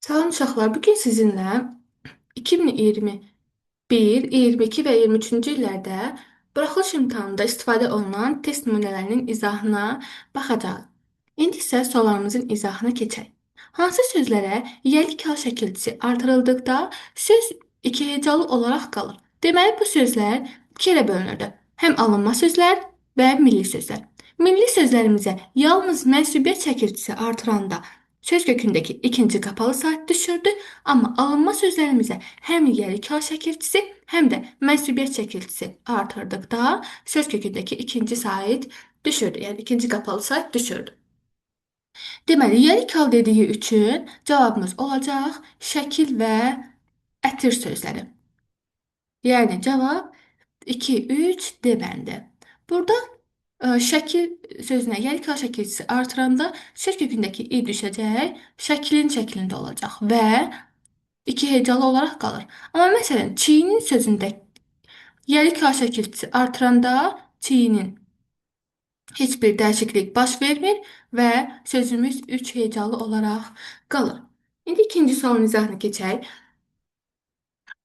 Salam uşaqlar, bugün sizinlə 2021, 22 və 23-cü illərdə buraxılış imtahanında istifadə olunan test nümunələrinin izahına baxacağıq. İndi isə suallarımızın izahına keçək. Hansı sözlərə yəlik hal şəkilçisi artırıldıqda söz iki hecalı olaraq qalır? Deməli, bu sözlər iki yerə bölünürdü. Həm alınma sözlər və milli sözlər. Milli sözlərimizə yalnız mənsubiyyət şəkilçisi artıranda söz kökündəki ikinci qapalı sait düşürdü, amma alınma sözlərimizə həm yəlik hal şəkilçisi, həm də mənsubiyyət şəkilçisi artırdıqda söz kökündəki ikinci sait düşürdü, yəni ikinci qapalı sait düşürdü. Deməli, yəlik hal dediyi üçün cavabımız olacaq şəkil və ətir sözləri. Yəni cavab 2, 3 D bəndi. Burada şəkil sözünə yəlik hal şəkilçisi artıranda söz kökündəki i düşəcək, şəklin şəklində olacaq və iki hecalı olaraq qalır. Amma məsələn, çiyinin sözündə yəlik hal şəkilçisi artıranda çiyinin heç bir dəyişiklik baş vermir və sözümüz 3 hecalı olaraq qalır. İndi ikinci sualın izahını keçək.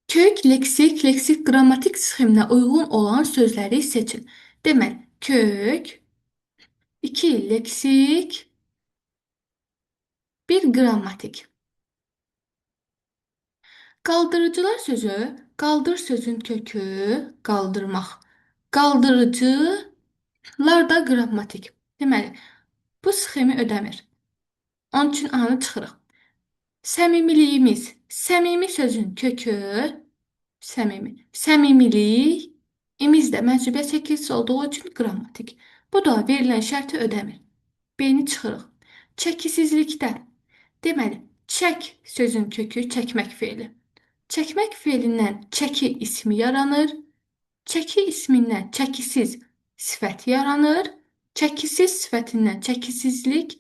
Kök, leksik, leksik, qrammatik sxeminə uyğun olan sözləri seçin. Deməli, kök, 2 leksik, 1 qrammatik. Qaldırıcılar sözü, qaldır sözün kökü, qaldırmaq. Qaldırıcılar da qrammatik. Deməli, bu sxemi ödəmir. Onun üçün A-nı çıxırıq. Səmimiliyimiz, səmimi sözün kökü, səmimi. Səmimilik, imiz də mənsubiyyət şəkilçisi olduğu üçün qrammatik. Bu da verilən şərti ödəmir. B-ni çıxırıq. Çəkisizlikdə. Deməli, çək sözün kökü çəkmək feili. Çəkmək feilindən çəki ismi yaranır. Çəki ismindən çəkisiz sifət yaranır. Çəkisiz sifətindən çəkisizlik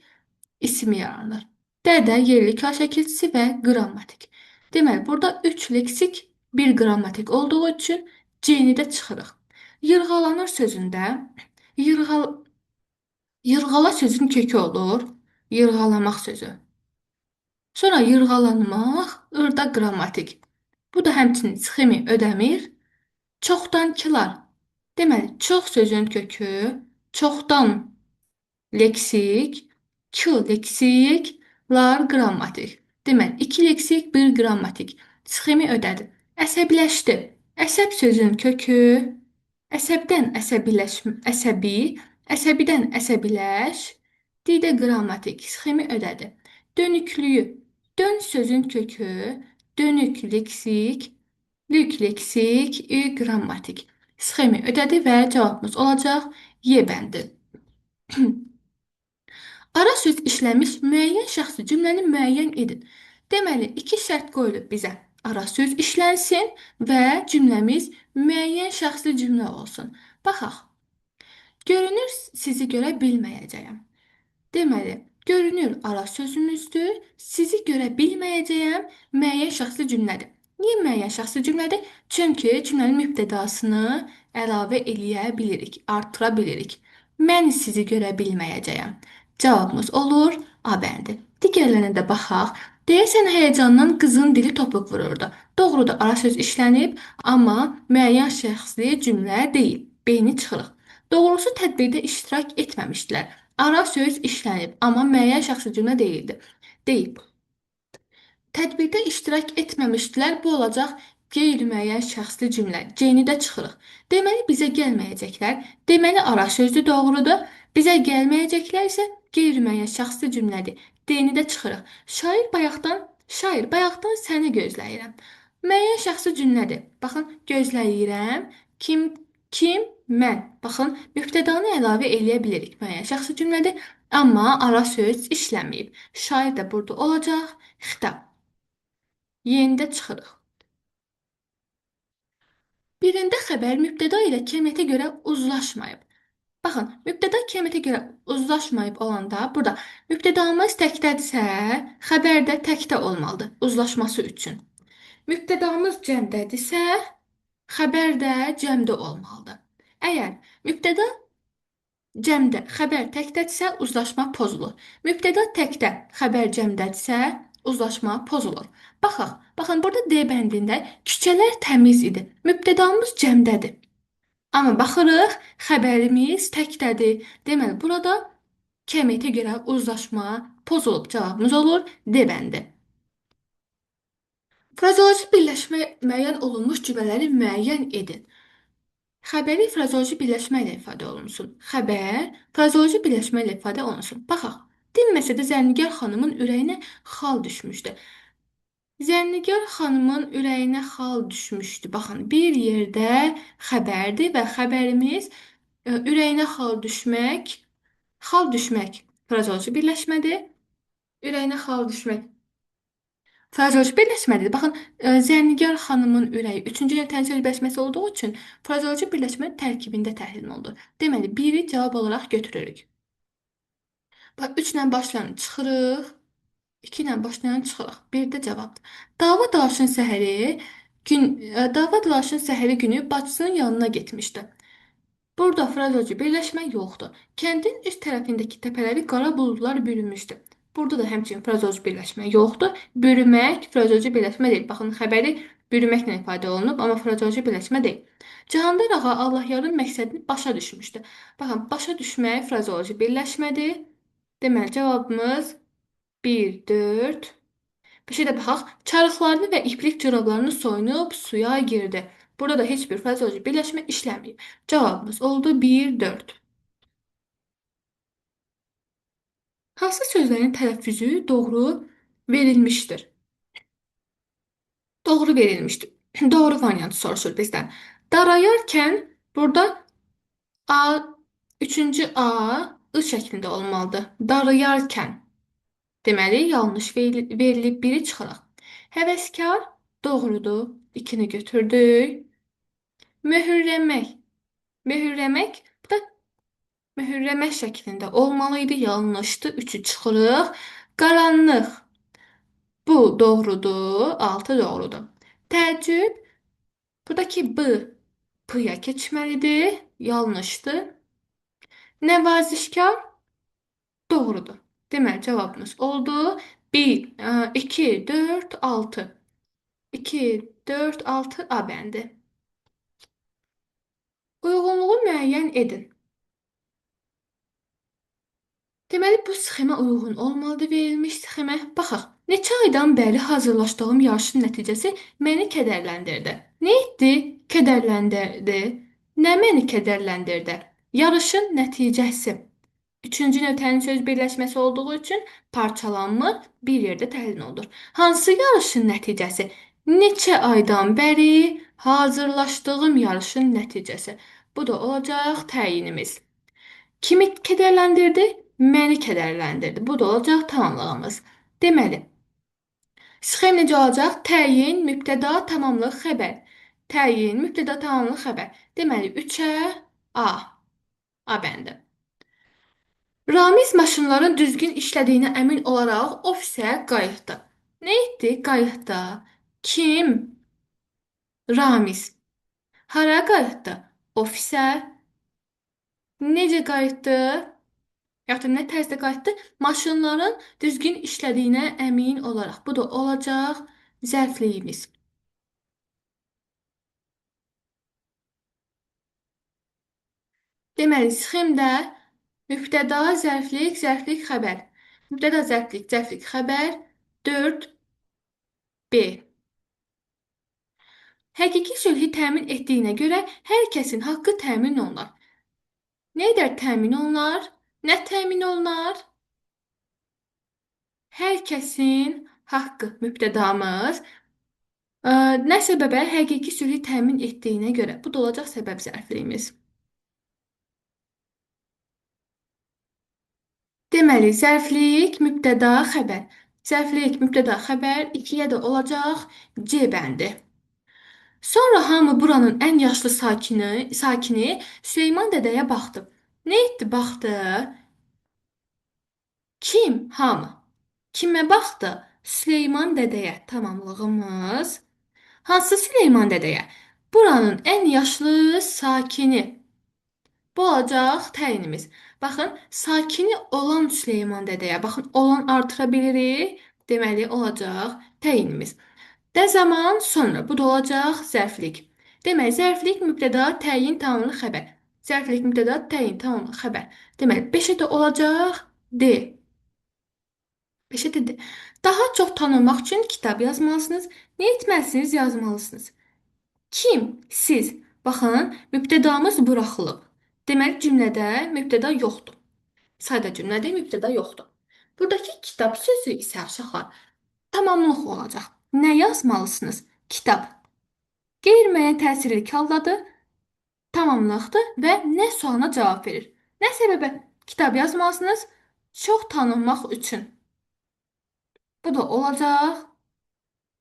ismi yaranır. D də yerlik hal şəkilçisi və qrammatik. Deməli, burada 3 leksik, 1 qrammatik olduğu üçün C-ni də çıxırıq. Yırğalanır sözündə yırğala sözün kökü olur. Yırğalamaq sözü. Sonra yırğalanmaq, ır da qrammatik. Bu da həmçinin sxemi ödəmir. Çoxdankılar. Deməli, çox sözün kökü, çoxdan leksik, k leksik, lar qrammatik. Deməli, 2 leksik, 1 qrammatik. Sxemi ödədi. Əsəbiləşdi. Əsəb sözün kökü, əsəbdən əsəbi, əsəbidən əsəbiləş, D də qrammatik. Sxemi ödədi. Dönüklüyü. Dön sözün kökü, dönük leksik, lük leksik, ü qrammatik. Sxemi ödədi və cavabımız olacaq Y bəndi. Ara söz işləmiş müəyyən şəxsi cümləni müəyyən edin. Deməli, iki şərt qoyulub bizə. Ara söz işlənsin və cümləmiz müəyyən şəxsli cümlə olsun. Baxaq. Görünür sizi görə bilməyəcəyəm. Deməli, görünür ara sözümüzdür. Sizi görə bilməyəcəyəm müəyyən şəxsli cümlədir. Niyə müəyyən şəxsli cümlədir? Çünki cümlənin mübtədasını əlavə eləyə bilirik, artıra bilirik. Mən sizi görə bilməyəcəyəm. Cavabımız olur A bəndi. Digərlərinə də baxaq. Deyəsən həyəcandan qızın dili topuq vururdu. Doğrudur, ara söz işlənib, amma müəyyən şəxsli cümlə deyil. B-ni çıxırıq. Doğrusu tədbirdə iştirak etməmişdilər. Ara söz işlənib, amma müəyyən şəxsli cümlə deyildi. Deyil. Tədbirdə iştirak etməmişdilər. Bu olacaq qeyri-müəyyən şəxsli cümlə. C-ni də çıxırıq. Deməli, bizə gəlməyəcəklər. Deməli, ara sözdür, doğrudur. Bizə gəlməyəcəklər isə qeyri-müəyyən şəxsli cümlədir. D-ni də çıxırıq. Şair bayaqdan səni gözləyirəm. Müəyyən şəxsi cümlədir. Baxın, gözləyirəm. Kim, kim, mən. Baxın, mübtədanı əlavə eləyə bilirik. Müəyyən şəxsi cümlədir, amma ara söz işləməyib. Şair də burada olacaq. Xitab. Y-ni də çıxırıq. Birində xəbər mübtəda ilə kəmiyyətə görə uzlaşmayıb. Baxın, mübtəda kəmiyyətə görə uzlaşmayıb olanda burada mübtədamız təkdədirsə, xəbər də təkdə olmalıdır uzlaşması üçün. Mübtədamız cəmdədirsə, xəbər də cəmdə olmalıdır. Əgər mübtəda cəmdə, xəbər təkdədirsə, uzlaşma pozulur. Mübtəda təkdə, xəbər cəmdədirsə, Uzlaşma pozulur. Baxaq, baxın, burada D bəndində küçələr təmiz idi. Mübtədamız cəmdədir. Amma baxırıq, xəbərimiz təkdədir. Deməli, burada kəmiyyətə görə uzlaşma pozulub. Cavabımız olur D bəndi. Frazeoloji birləşmə müəyyən olunmuş cümlələri müəyyən edin. Xəbəri frazeoloji birləşmə ilə ifadə olunsun. Xəbər frazeoloji birləşmə ilə ifadə olunsun. Baxaq, dinməsə də Zənnigar xanımın ürəyinə xal düşmüşdü. Zənnigar xanımın ürəyinə xal düşmüşdü. Baxın, bir yerdə xəbərdir və xəbərimiz ürəyinə xal düşmək, xal düşmək frazeoloji birləşmədir. Ürəyinə xal düşmək frazeoloji birləşmədir. Baxın, Zənnigar xanımın ürəyi 3-cü növ təyin söz birləşməsi olduğu üçün frazeoloji birləşmə tərkibində təhlil olundu. Deməli, biri cavab olaraq götürürük. Bax, 3 ilə başlayan çıxırıq. 2 ilə başlayan çıxırıq. Bir də cavabdır. Dava dalaşın səhəri gün dava dalaşın səhəri günü bacısının yanına getmişdi. Burada frazeoloji birləşmə yoxdur. Kəndin üst tərəfindəki təpələri qara buludlar bürümüşdü. Burada da həmçinin frazeoloji birləşmə yoxdur. Bürümək frazeoloji birləşmə deyil. Baxın, xəbəri bürüməklə ifadə olunub, amma frazeoloji birləşmə deyil. Cahandar ağa Allahyarın məqsədini başa düşmüşdü. Baxın, başa düşmək frazeoloji birləşmədir. Deməli, cavabımız 1, 4. Bir şey də baxaq. Çarıqlarını və iplik corablarını soyunub suya girdi. Burada da heç bir frazeoloji birləşmə işləməyib. Cavabımız oldu 1, 4. Hansı sözlərin tələffüzü doğru verilmişdir? Doğru verilmişdir. Doğru variantı soruşur bizdən. Darayarkən burada A, 3-cü A, I şəklində olmalıdır. Darayarkən. Deməli, yanlış verilib biri çıxırıq. Həvəskar doğrudur. 2-ni götürdük. Möhürləmək. Möhürləmək, bu da möhürləmək şəklində olmalıydı. Yanlışdır. 3-ü çıxırıq. Qaranlıq. Bu doğrudur. 6 doğrudur. Təəccüb. Buradakı B, P-ya keçməlidir. Yanlışdır. Nəvazişkar doğrudur. Deməli, cavabımız oldu. 1, 2, 4, 6. 2, 4, 6 A bəndi. Uyğunluğu müəyyən edin. Deməli, bu sxemə uyğun olmalıdır verilmiş sxemə. Baxaq, neçə aydan bəri hazırlaşdığım yarışın nəticəsi məni kədərləndirdi. Nə etdi? Kədərləndirdi. Nə məni kədərləndirdi? Yarışın nəticəsi. 3-cü növ təyin söz birləşməsi olduğu üçün parçalanmır, bir yerdə təhlil olunur. Hansı yarışın nəticəsi? Neçə aydan bəri hazırlaşdığım yarışın nəticəsi. Bu da olacaq təyinimiz. Kimi kədərləndirdi? Məni kədərləndirdi. Bu da olacaq tamamlığımız. Deməli, sxem necə olacaq? Təyin, mübtəda, tamamlıq, xəbər. Təyin, mübtəda, tamamlıq, xəbər. Deməli, 3-ə A. A bəndi. Ramiz maşınların düzgün işlədiyinə əmin olaraq ofisə qayıtdı. Nə etdi? Qayıtdı. Kim? Ramiz. Hara qayıtdı? Ofisə. Necə qayıtdı? Yaxud da nə tərzdə qayıtdı? Maşınların düzgün işlədiyinə əmin olaraq. Bu da olacaq zərfliyimiz. Deməli, sxemdə mübtəda, zərflik, zərflik, xəbər. Mübtəda, zərflik, zərflik, xəbər. 4B. Həqiqi sülhü təmin etdiyinə görə hər kəsin haqqı təmin olunar. Nə edər təmin olunar? Nə təmin olunar? Hər kəsin haqqı mübtədamız. Nə səbəbə? Həqiqi sülhü təmin etdiyinə görə. Bu da olacaq səbəb zərfliyimiz. Deməli, zərflik, mübtəda, xəbər. Zərflik, mübtəda, xəbər 2-yə də olacaq C bəndi. Sonra hamı buranın ən yaşlı sakini Süleyman dədəyə baxdı. Nə etdi? Baxdı. Kim? Hamı. Kimə baxdı? Süleyman dədəyə. Tamamlığımız. Hansı Süleyman dədəyə? Buranın ən yaşlı sakini. Bu olacaq təyinimiz. Baxın, sakini olan Süleyman dədəyə. Baxın, olan artıra bilirik. Deməli, olacaq təyinimiz. Də zaman sonra. Bu da olacaq zərflik. Deməli, zərflik mübtəda təyin tamamlıq xəbər. Zərflik mübtəda təyin tamamlıq xəbər. Deməli, 5-ə də olacaq D. 5-ə də D. Daha çox tanınmaq üçün kitab yazmalısınız. Nə etməlisiniz? Yazmalısınız. Kim? Siz. Baxın, mübtədamız buraxılıb. Deməli, cümlədə mübtəda yoxdur. Sadə cümlədə mübtəda yoxdur. Buradakı kitab sözü isə uşaqlar tamamlıq olacaq. Nə yazmalısınız? Kitab. Qeyri-müəyyən təsirli haldadır, tamamlıqdır və nə sualına cavab verir. Nə səbəbə kitab yazmalısınız? Çox tanınmaq üçün. Bu da olacaq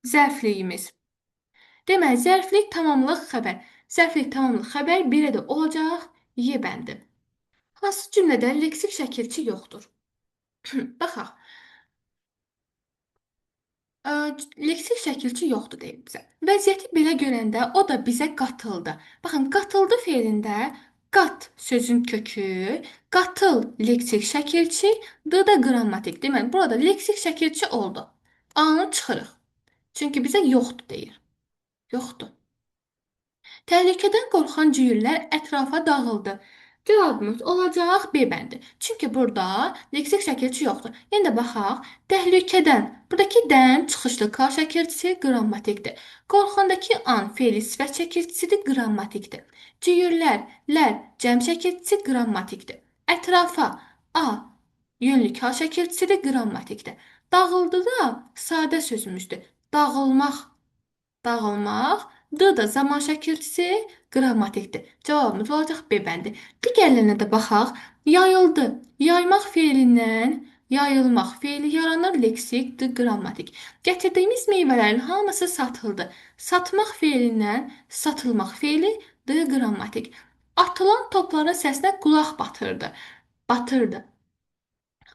zərfliyimiz. Deməli, zərflik tamamlıq xəbər. Zərflik tamamlıq xəbər 1-ə də olacaq Y bəndi. Hansı cümlədə leksik şəkilçi yoxdur? Baxaq. Leksik şəkilçi yoxdur deyir bizə. Vəziyyəti belə görəndə o da bizə qatıldı. Baxın, qatıldı feilində qat sözün kökü, qatıl leksik şəkilçi, d da qrammatik. Deməli, burada leksik şəkilçi oldu. A-nı çıxırıq. Çünki bizə yoxdur deyir. Yoxdur. Təhlükədən qorxan cüyürlər ətrafa dağıldı. Cavabımız olacaq B bəndi. Çünki burada leksik şəkilçi yoxdur. Yenə də baxaq. Təhlükədən. Buradakı dən çıxışlı K şəkilçisi qrammatikdir. Qorxandakı an feili sifət şəkilçisidir, qrammatikdir. Cüyürlər, lər cəm şəkilçisi qrammatikdir. Ətrafa a yönlü K şəkilçisidir, qrammatikdir. Dağıldı da sadə sözümüzdür. Dağılmaq, dağılmaq. D da zaman şəkilçisi qrammatikdir. Cavabımız olacaq B bəndi. Digərlərinə də baxaq. Yayıldı. Yaymaq feilindən yayılmaq feili yaranır. Leksik, D qrammatik. Gətirdiyimiz meyvələrin hamısı satıldı. Satmaq feilindən satılmaq feili D qrammatik. Atılan topların səsinə qulaq batırdı. Batırdı.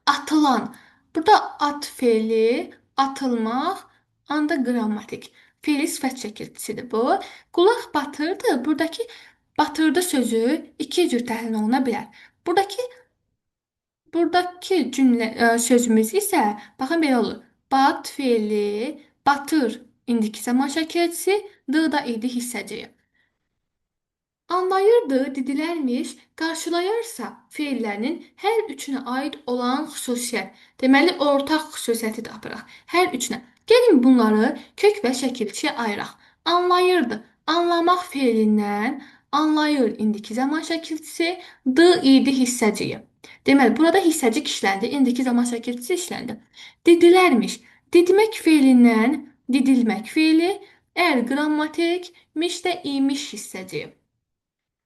Atılan. Burada at feili, atılmaq, anda qrammatik. Feili sifət şəkilçisidir bu. Qulaq batırdı. Buradakı batırdı sözü iki cür təhlil oluna bilər. Buradakı cümlə sözümüz isə baxın belə olur. Bat feili, batır indiki zaman şəkilçisi, d da idi hissəciyi. Anlayırdı, dedilərmiş, qarşılayarsa feillərinin hər üçünə aid olan xüsusiyyət. Deməli, ortaq xüsusiyyəti də aparaq. Hər üçünə. Gəlin bunları kök və şəkilçiyə ayıraq. Anlayırdı. Anlamaq feilindən anlayır indiki zaman şəkilçisi, d idi hissəciyi. Deməli, burada hissəcik işləndi, indiki zaman şəkilçisi işləndi. Dedilərmiş. Didmək feilindən didilmək feili, əgər qrammatik, miş də imiş hissəciyi.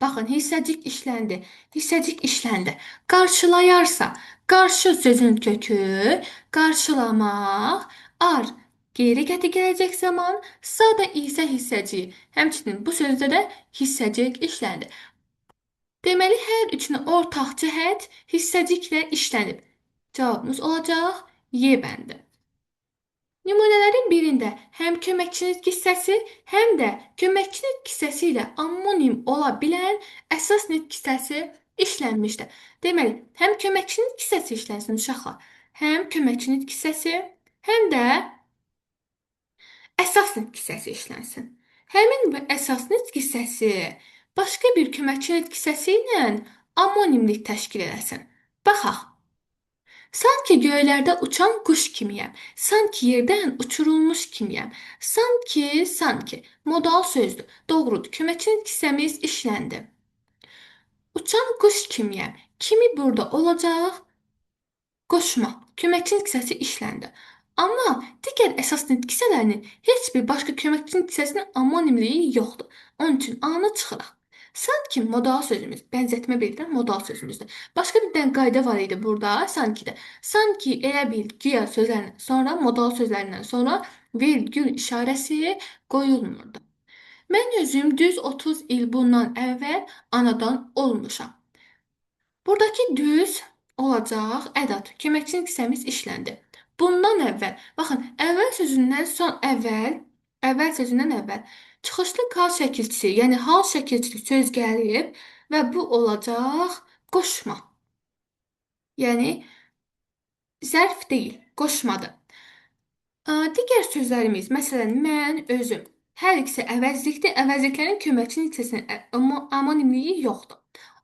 Baxın, hissəcik işləndi, hissəcik işləndi. Qarşılayarsa, qarşı sözün kökü, qarşılamaq, ar, qeyri qəti gələcək zaman, sadə isə hissəciyi. Həmçinin bu sözdə də hissəcik işləndi. Deməli, hər üçünə ortaq cəhət hissəciklə işlənib. Cavabımız olacaq Y bəndi. Nümunələrin birində həm köməkçi nitq hissəsi, həm də köməkçi nitq hissəsi ilə amonim ola bilən əsas nitq hissəsi işlənmişdir. Deməli, həm köməkçi nitq hissəsi işlənsin uşaqlar, həm köməkçi nitq hissəsi, həm də əsas nitq hissəsi işlənsin. Həmin bu əsas nitq hissəsi başqa bir köməkçi nitq hissəsi ilə amonimlik təşkil eləsin. Baxaq. Sanki göylərdə uçan quş kimiyəm. Sanki yerdən uçurulmuş kimiyəm. Sanki, sanki. Modal sözdür. Doğrudur. Köməkçi nitq hissəmiz işləndi. Uçan quş kimiyəm. Kimi burada olacaq? Qoşma. Köməkçi nitq hissəsi işləndi. Amma digər əsas nitq hissələrinin heç bir başqa köməkçi nitq hissəsinin amonimliyi yoxdur. Onun üçün A-nı çıxıraq. Sanki modal sözümüz, bənzətmə bildirən modal sözümüzdür. Başqa bir dənə qayda var idi burada, sanki də. Sanki, elə bil, güya sözlərindən sonra, modal sözlərindən sonra virgül işarəsi qoyulmurdu. Mən özüm düz 30 il bundan əvvəl anadan olmuşam. Buradakı düz olacaq ədat. Köməkçi nitq hissəmiz işləndi. Bundan əvvəl, baxın, əvvəl sözündən son əvvəl, əvvəl sözündən əvvəl çıxışlı hal şəkilçisi, yəni hal şəkilçisi söz gəlib və bu olacaq qoşma. Yəni zərf deyil, qoşmadır. Digər sözlərimiz, məsələn, mən, özüm. Hər ikisi əvəzlikdir. Əvəzliklərin köməkçi hissəsinin amonimliyi yoxdur.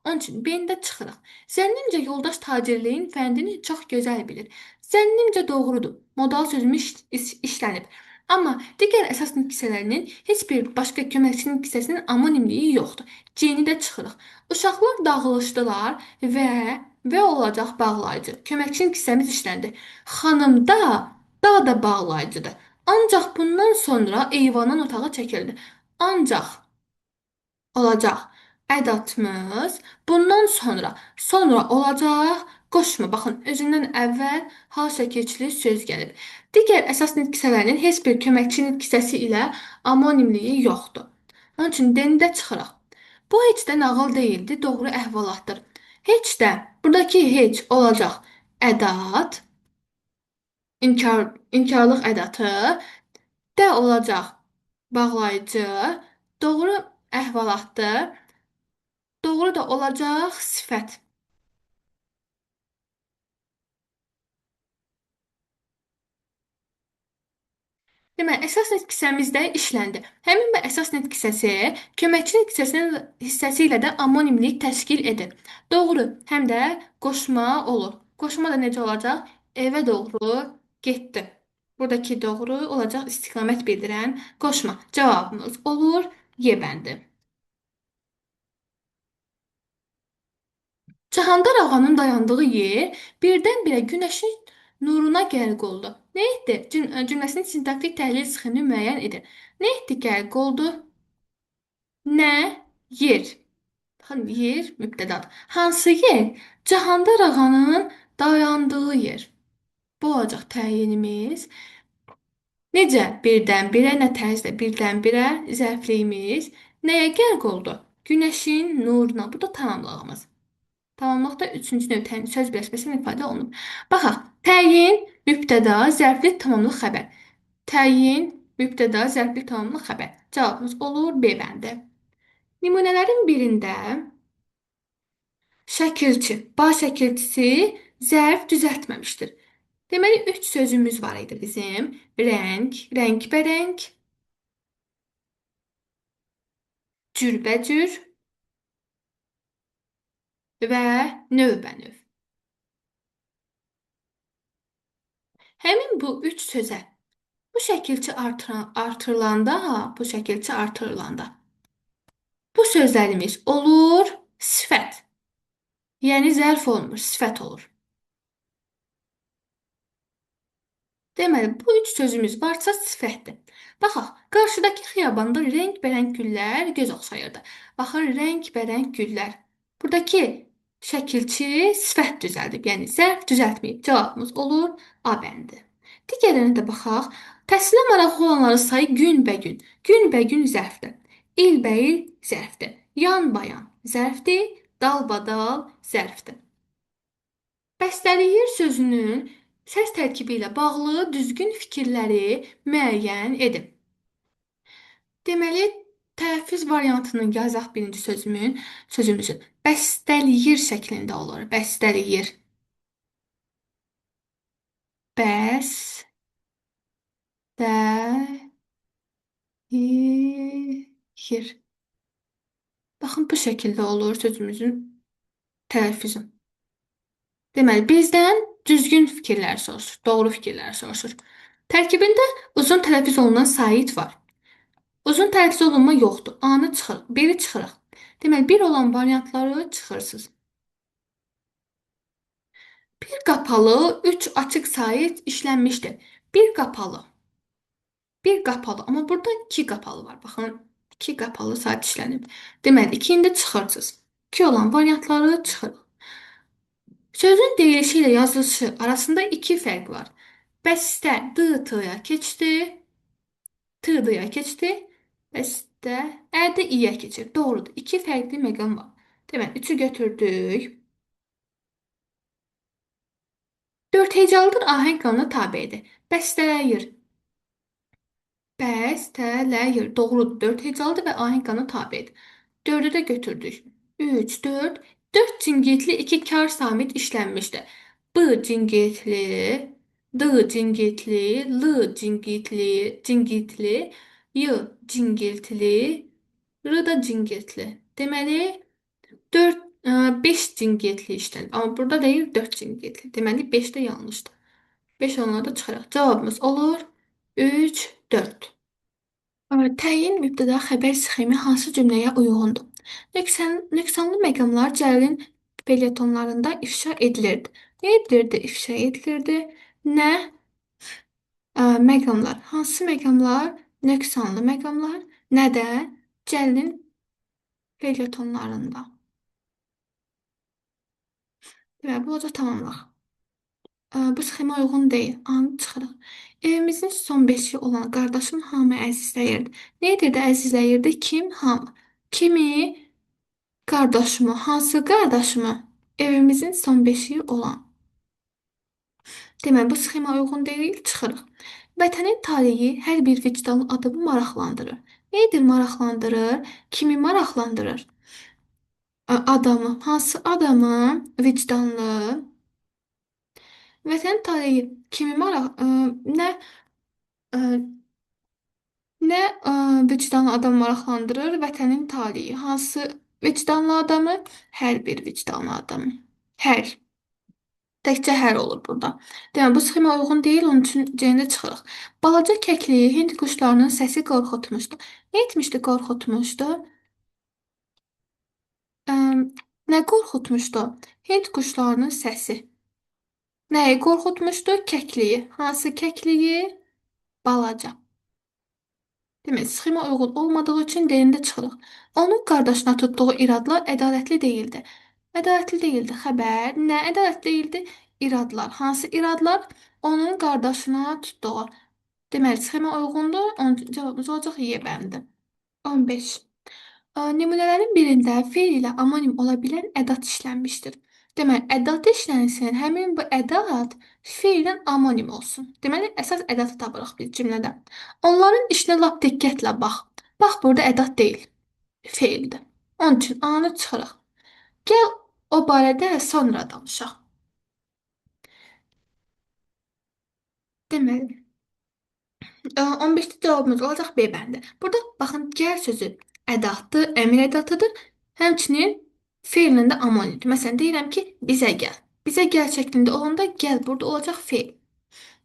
Onun üçün B-də çıxırıq. Zənnimcə yoldaş tacirliyin fəndini çox gözəl bilir. Zənnimcə doğrudur. Modal sözümüz işlənib. Amma digər əsas nitq hissələrinin heç bir başqa köməkçi nitq hissəsinin amonimliyi yoxdur. C-ni də çıxırıq. Uşaqlar dağılışdılar və olacaq bağlayıcı. Köməkçi nitq hissəmiz işləndi. Xanımda da da bağlayıcıdır. Ancaq bundan sonra eyvanın otağı çəkildi. Ancaq olacaq ədatımız bundan sonra, sonra olacaq qoşma. Baxın, özündən əvvəl hal şəkilçili söz gəlib. Digər əsas nitq hissələrinin heç bir köməkçi nitq hissəsi ilə amonimliyi yoxdur. Onun üçün D-ni də çıxırıq. Bu heç də nağıl deyildi, doğru əhvalatdır. Heç də, buradakı heç olacaq ədat, inkarlıq ədatı, də olacaq bağlayıcı, doğru əhvalatdır, doğru da olacaq sifət. Deməli, əsas nitq hissəmiz də işləndi. Həmin bu əsas nitq hissəsi köməkçi nitq hissəsinin hissəsi ilə də amonimlik təşkil edir. Doğru, həm də qoşma olur. Qoşma da necə olacaq? Evə doğru getdi. Buradakı doğru olacaq istiqamət bildirən qoşma. Cavabımız olur Y bəndi. Cahandar ağanın dayandığı yer birdən-birə günəşin nuruna qərq oldu. Nə etdi? Cümləsinin sintaktik təhlil sxemini müəyyən edir. Nə etdi qərq oldu? Nə? Yer. Baxın, yer mübtədadır. Hansı yer? Cahandar ağanın dayandığı yer. Bu olacaq təyinimiz. Necə? Birdən-birə, nə tərzdə? Birdən-birə zərfliyimiz. Nəyə qərq oldu? Günəşin nuruna. Bu da tamamlığımız. Tamamlıqda üçüncü növ təyin söz birləşməsi ilə ifadə olunub. Baxaq, təyin, mübtəda, zərfli, tamamlıq, xəbər. Təyin, mübtəda, zərfli, tamamlıq, xəbər. Cavabımız olur B bəndi. Nümunələrin birində şəkilçi, baş şəkilçisi zərf düzəltməmişdir. Deməli, üç sözümüz var idi bizim. Rəng, rəngbərəng, cürbəcür və növbənöv. Həmin bu üç sözə bu şəkilçi artırılanda, bu şəkilçi artırılanda bu sözlərimiz olur sifət. Yəni zərf olmur, sifət olur. Deməli, bu üç sözümüz varsa sifətdir. Baxaq, qarşıdakı xiyabanda rəngbərəng güllər göz oxşayırdı. Baxın, rəngbərəng güllər. Buradakı şəkilçi sifət düzəldib, yəni zərf düzəltməyib. Cavabımız olur A bəndi. Digərlərinə də baxaq. Təhsilə maraqlı olanların sayı günbəgün. Günbəgün zərfdir. İlbəil zərfdir. Yanbayan zərfdir. Dalbadal zərfdir. Bəstələyir sözünün səs tərkibi ilə bağlı düzgün fikirləri müəyyən edin. Deməli, tələffüz variantını yazaq birinci sözümüzün. Bəstələyir şəklində olur. Bəstələyir. Bəstələyir. Baxın, bu şəkildə olur sözümüzün tələffüzü. Deməli, bizdən düzgün fikirlər soruşur, doğru fikirlər soruşur. Tərkibində uzun tələffüz olunan sait var. Uzun tələffüz olunma yoxdur. A-nı çıxırıq, biri çıxırıq. Deməli, bir olan variantları çıxırsınız. Bir qapalı, üç açıq sait işlənmişdir. Bir qapalı. Bir qapalı. Amma burada iki qapalı var. Baxın, iki qapalı sait işlənib. Deməli, ikini də çıxırsınız. İki olan variantları çıxırıq. Sözün deyilişi ilə yazılışı arasında iki fərq var. Bəstə D T-ya keçdi. T D-ya keçdi. Bəstə Ə də İ-yə keçir. Doğrudur. İki fərqli məqam var. Deməli, 3-ü götürdük. 4 hecalıdır, ahəng qanuna tabedir. Bəstələyir. Bəstələyir. Doğrudur. 4 hecalıdır və ahəng qanuna tabedir. 4-ü də götürdük. 3, 4. 4 cingiltli, 2 kar samit işlənmişdir. B cingiltli, D cingiltili, L cingiltili, cingiltili, Y cingiltili, R da cingiltili. Deməli 4 5 cingiltili işlənib. Amma burada deyir 4 cingiltili. Deməli 5 də yanlışdır. 5 onları da çıxaraq. Cavabımız olur 3, 4. Təyin mübtəda xəbər sxemi hansı cümləyə uyğundur? Nöqsanlı məqamlar Cəlilin felyetonlarında ifşa edilirdi. Nə edilirdi? İfşa edilirdi. Nə məqamlar? Hansı məqamlar? Nöqsanlı məqamlar. Nə də Cəlilin felyetonlarında. Deməli, bu olacaq tamamlıq. Bu sxema uyğun deyil. Anı çıxırıq. Evimizin son beşiyi olan qardaşım hamı əzizləyirdi. Nə edirdi əzizləyirdi? Kim? Hamı. Kimi? Qardaşımı. Hansı qardaşımı? Evimizin son beşiyi olan. Deməli, bu sxema uyğun deyil, çıxırıq. Vətənin taleyi hər bir vicdanlı adamı maraqlandırır. Nə edir maraqlandırır? Kimi maraqlandırır? Adamı. Hansı adamı? Vicdanlı. Vətənin taleyi kimi maraq, nə nə vicdanlı adam maraqlandırır? Vətənin taleyi. Hansı vicdanlı adamı? Hər bir vicdanlı adamı. Hər. Təkcə hər olur burada. Deməli, bu sxema uyğun deyil, onun üçün C-ni çıxırıq. Balaca kəkliyi Hind quşlarının səsi qorxutmuşdu. Nə etmişdi qorxutmuşdu? Nə qorxutmuşdu? Hind quşlarının səsi. Nəyi qorxutmuşdu? Kəkliyi. Hansı kəkliyi? Balaca. Demək, sxema uyğun olmadığı üçün D-ni də çıxırıq. Onun qardaşına tutduğu iradlar ədalətli deyildi. Ədalətli deyildi. Xəbər. Nə ədalətli deyildi? İradlar. Hansı iradlar? Onun qardaşına tutduğu. Deməli, sxema uyğundur. Onun üçün cavabımız olacaq Y bəndi. 15. Nümunələrin birində feil ilə amonim ola bilən ədat işlənmişdir. Deməli, ədat işlənsin, həmin bu ədat feillə amonim olsun. Deməli, əsas ədatı tapırıq biz cümlədə. Onların işinə lap diqqətlə bax. Bax, burada ədat deyil, feildir. Onun üçün A-nı çıxırıq. Gəl o barədə sonra danışaq. Deməli, 15-də cavabımız olacaq B bəndi. Burada baxın, gəl sözü ədatdır, əmir ədatıdır. Həmçinin feillə də amonimdir. Məsələn, deyirəm ki, bizə gəl. Bizə gəl şəklində olanda gəl burada olacaq feil.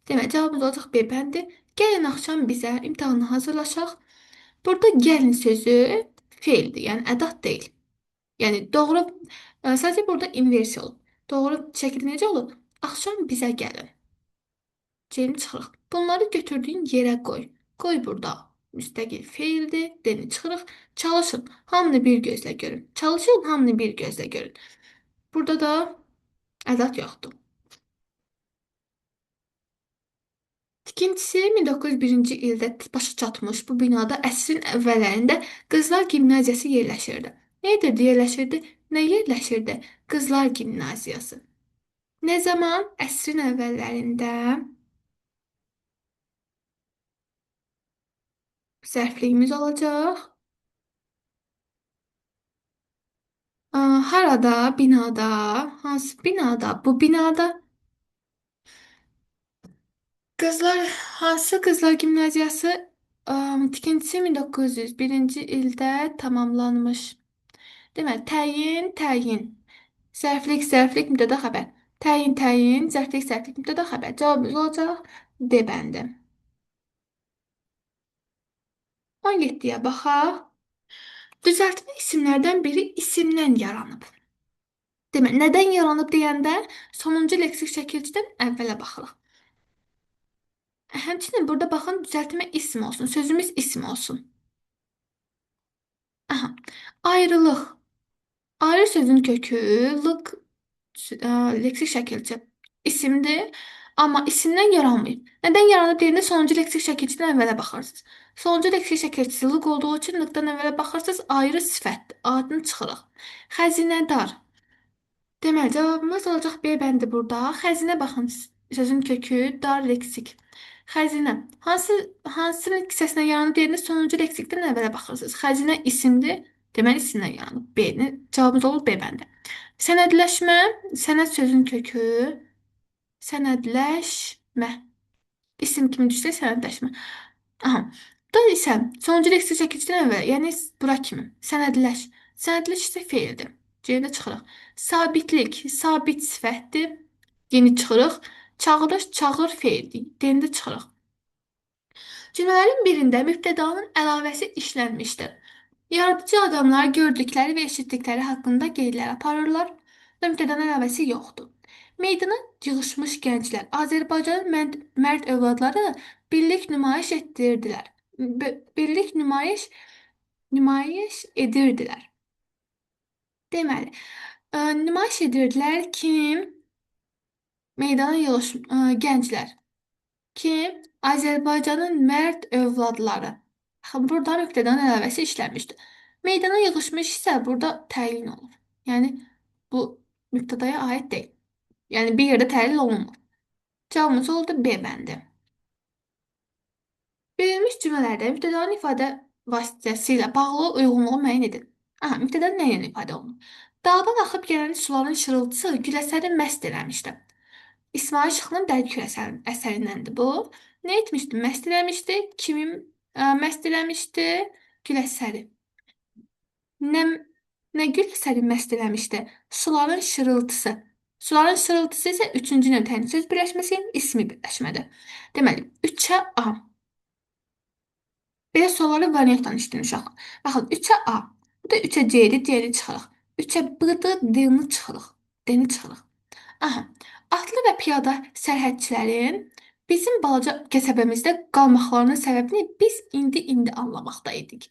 Deməli, cavabımız olacaq B bəndi. Gəlin axşam bizə imtahana hazırlaşaq. Burada gəlin sözü feildir, yəni ədat deyil. Yəni, doğru, sadəcə burada inversiya olub. Doğru şəkildə necə olub? Axşam bizə gəlin. C-ni çıxırıq. Bunları götürdüyün yerə qoy. Qoy burada. Müstəqil feildir. D-ni çıxırıq. Çalışın. Hamını bir gözlə görün. Çalışın, hamını bir gözlə görün. Burada da ədat yoxdur. Tikintisi 1901-ci ildə başa çatmış bu binada əsrin əvvəllərində Qızlar Gimnaziyası yerləşirdi. Nə edirdi yerləşirdi? Nə yerləşirdi? Qızlar Gimnaziyası. Nə zaman? Əsrin əvvəllərində zərfliyimiz olacaq. Harada? Binada. Hansı binada? Bu binada. Qızlar, hansı Qızlar Gimnaziyası? Tikintisi 1901-ci ildə tamamlanmış. Deməli, təyin, təyin. Zərflik, zərflik, mübtəda xəbər. Təyin, təyin, zərflik, zərflik, mübtəda xəbər. Cavabımız olacaq D bəndi. 17-yə baxaq. Düzəltmə isimlərdən biri isimdən yaranıb. Deməli, nədən yaranıb deyəndə sonuncu leksik şəkilçidən əvvələ baxırıq. Həmçinin burada baxın, düzəltmə isim olsun, sözümüz isim olsun. Aha. Ayrılıq. Ayrı sözün kökü lıq, leksik şəkilçi isimdir, amma isimdən yaranmayıb. Nədən yaranıb deyəndə sonuncu leksik şəkilçidən əvvələ baxırsınız. Sonuncu leksik şəkilçisi lıq olduğu üçün lıqdan əvvələ baxırsınız, ayrı sifətdir. Adını çıxırıq. Xəzinədar. Deməli, cavabımız olacaq B bəndi burada. Xəzinə baxın, sözün kökü dar leksik. Xəzinə. Hansı hissəsinə yaranıb deyəndə sonuncu leksikdən əvvələ baxırsınız. Xəzinə isimdir. Deməli, isimdən yaranıb. B-ni cavabımız olur B bəndi. Sənədləşmə, sənəd sözün kökü, sənədləşmə. Mə. İsim kimi düşsə sənədləşmə. Aha. Bu da isə sonuncu leksik çəkicidən əvvəl, yəni bura kimi. Sənədləş. Sənədləş isə feildir. C-də çıxırıq. Sabitlik, sabit sifətdir. Yeni çıxırıq. Çağırış, çağır feildir. D-də çıxırıq. Cümlələrin birində mübtədanın əlavəsi işlənmişdir. Yaradıcı adamlar gördükləri və eşitdikləri haqqında qeydlər aparırlar. Mübtədanın əlavəsi yoxdur. Meydana yığışmış gənclər Azərbaycanın mərd övladları birlik nümayiş etdirirdilər. Birlik nümayiş edirdilər. Deməli, nümayiş edirdilər kim? Meydana yığışmış gənclər. Kim? Azərbaycanın mərd övladları. Baxın, burada mübtədanın əlavəsi işlənmişdir. Meydana yığışmış isə burada təyin olur. Yəni, bu mübtədaya aid deyil. Yəni, bir yerdə təyin olunmur. Cavabımız oldu B bəndi. Verilmiş cümlələrdə mübtədanın ifadə vasitəsilə bağlı uyğunluğu müəyyən edin. Aha, mübtəda nə ilə ifadə olunur? Dağdan axıb gələn suların şırıltısı Güləsəri məst eləmişdi. İsmail Şıxlının Dərd Kürəsi əsərindəndir bu. Nə etmişdi? Məst eləmişdi. Kimin məst eləmişdi? Güləsəri. Nə Güləsəri məst eləmişdi? Suların şırıltısı. Suların şırıltısı isə üçüncü növ təyin söz birləşməsi, ismi birləşmədir. Deməli, 3-ə A. Belə sualları variantla işləyin uşaqlar. Baxın, 3-ə A. Bu da 3-ə C-dir, C-ni çıxırıq. 3-ə B-dir, D-ni çıxırıq. D-ni çıxırıq. Aha. Atlı və piyada sərhədçilərin bizim balaca qəsəbəmizdə qalmaqlarının səbəbini biz indi-indi anlamaqda idik.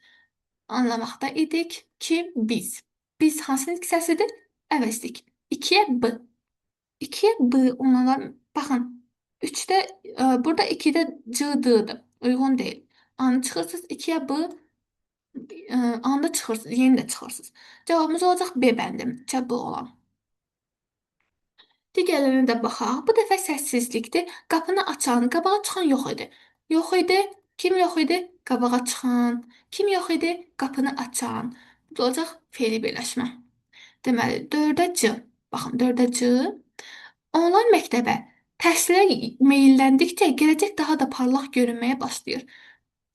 Anlamaqda idik ki, biz. Biz hansının hissəsidir? Əvəzlik. 2-yə B. 2-yə B olanlar, baxın, 3-də, burada 2-də C, D-dir. Uyğun deyil. A-nı çıxırsınız, 2-yə B, A-nı da çıxırsınız, yeni də çıxırsınız. Cavabımız olacaq B bəndi, 3-ə B olan. Digərlərinə də baxaq. Bu dəfə səssizlikdir. Qapını açan, qabağa çıxan yox idi. Yox idi. Kim yox idi? Qabağa çıxan. Kim yox idi? Qapını açan. Bu da olacaq feili birləşmə. Deməli, 4-ə C. Baxın, 4-ə C. Onlar məktəbə təhsilə meyilləndikcə gələcək daha da parlaq görünməyə başlayır.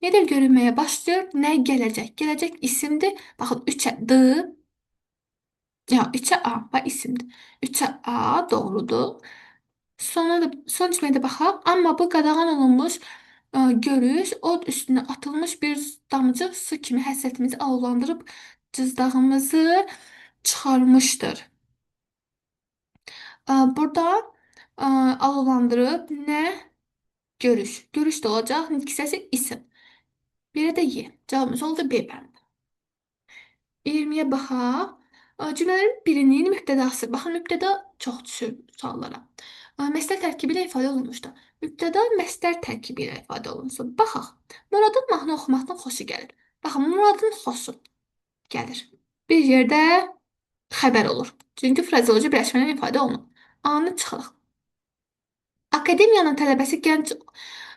Nədir görünməyə başlayır? Nə gələcək? Gələcək isimdir. Baxın, 3-ə D. Ya, 3-ə A. Bax, isimdir. 3-ə A doğrudur. Sonra da, son cümləyə də baxaq. Amma bu qadağan olunmuş görüş, od üstünə atılmış bir damcı su kimi həsrətimizi alovlandırıb cızdağımızı çıxarmışdır. Burada alovlandırıb nə? Görüş. Görüş də olacaq. Nitq hissəsi isim. Birə də Y. Cavabımız oldu B bəndi. 20-yə baxaq. Cümlələrin birinin mübtədası. Baxın, mübtəda çox düşür suallara. Məstər tərkibi ilə ifadə olunmuşdur. Mübtəda məstər tərkibi ilə ifadə olunsun. Baxaq. Muradın mahnı oxumaqdan xoşu gəlir. Baxın, Muradın xoşu gəlir. Bir yerdə xəbər olur. Çünki frazeoloji birləşmədən ifadə olunur. A-nı çıxırıq. Akademiyanın tələbəsi gənc,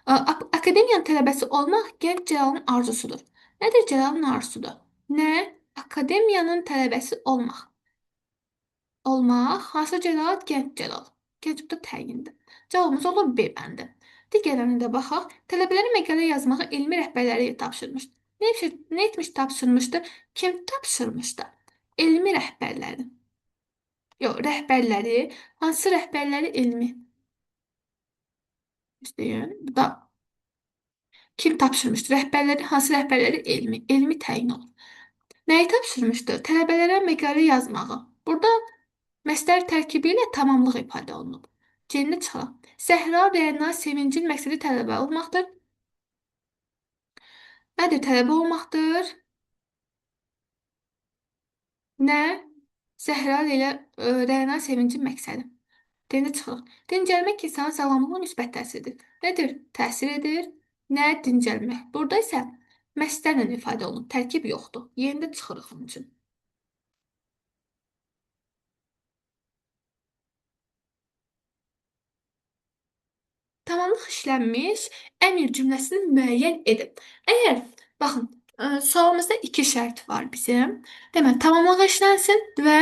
akademiyanın tələbəsi olmaq gənc Cəlalın arzusudur. Nədir Cəlalın arzusudur? Nə? Akademiyanın tələbəsi olmaq. Olmaq. Hansı Cəlal? Gənc Cəlal. Gənc bu da təyindir. Cavabımız olur B bəndi. Digərlərinə də baxaq. Tələbələrə məqalə yazmağı elmi rəhbərləri tapşırmışdı. Nə etmiş tapşırmışdı? Kim tapşırmışdı? Elmi rəhbərləri. Yox, rəhbərləri. Hansı rəhbərləri? Elmi. İstəyən. Bu da kim tapşırmışdı? Rəhbərləri, hansı rəhbərləri? Elmi. Elmi təyin olur. Nəyi tapşırmışdı? Tələbələrə məqalə yazmağı. Burada məstər tərkibi ilə tamamlıq ifadə olunub. C-ni çıxaraq. Zəhra, Rəna, Sevincin məqsədi tələbə olmaqdır. Nədir tələbə olmaqdır? Nə? Zəhra ilə Rəna, Sevincin məqsədi. D-ni çıxırıq. Dincəlmək insanın sağlamlığına müsbət təsir edir. Nədir? Təsir edir. Nə? Dincəlmək. Burada isə məstərlə ifadə olunub. Tərkib yoxdur. Yerində çıxırıq onun üçün. Tamamlıq işlənmiş əmr cümləsini müəyyən edin. Əgər, baxın, sualımızda iki şərt var bizim. Deməli, tamamlıq işlənsin və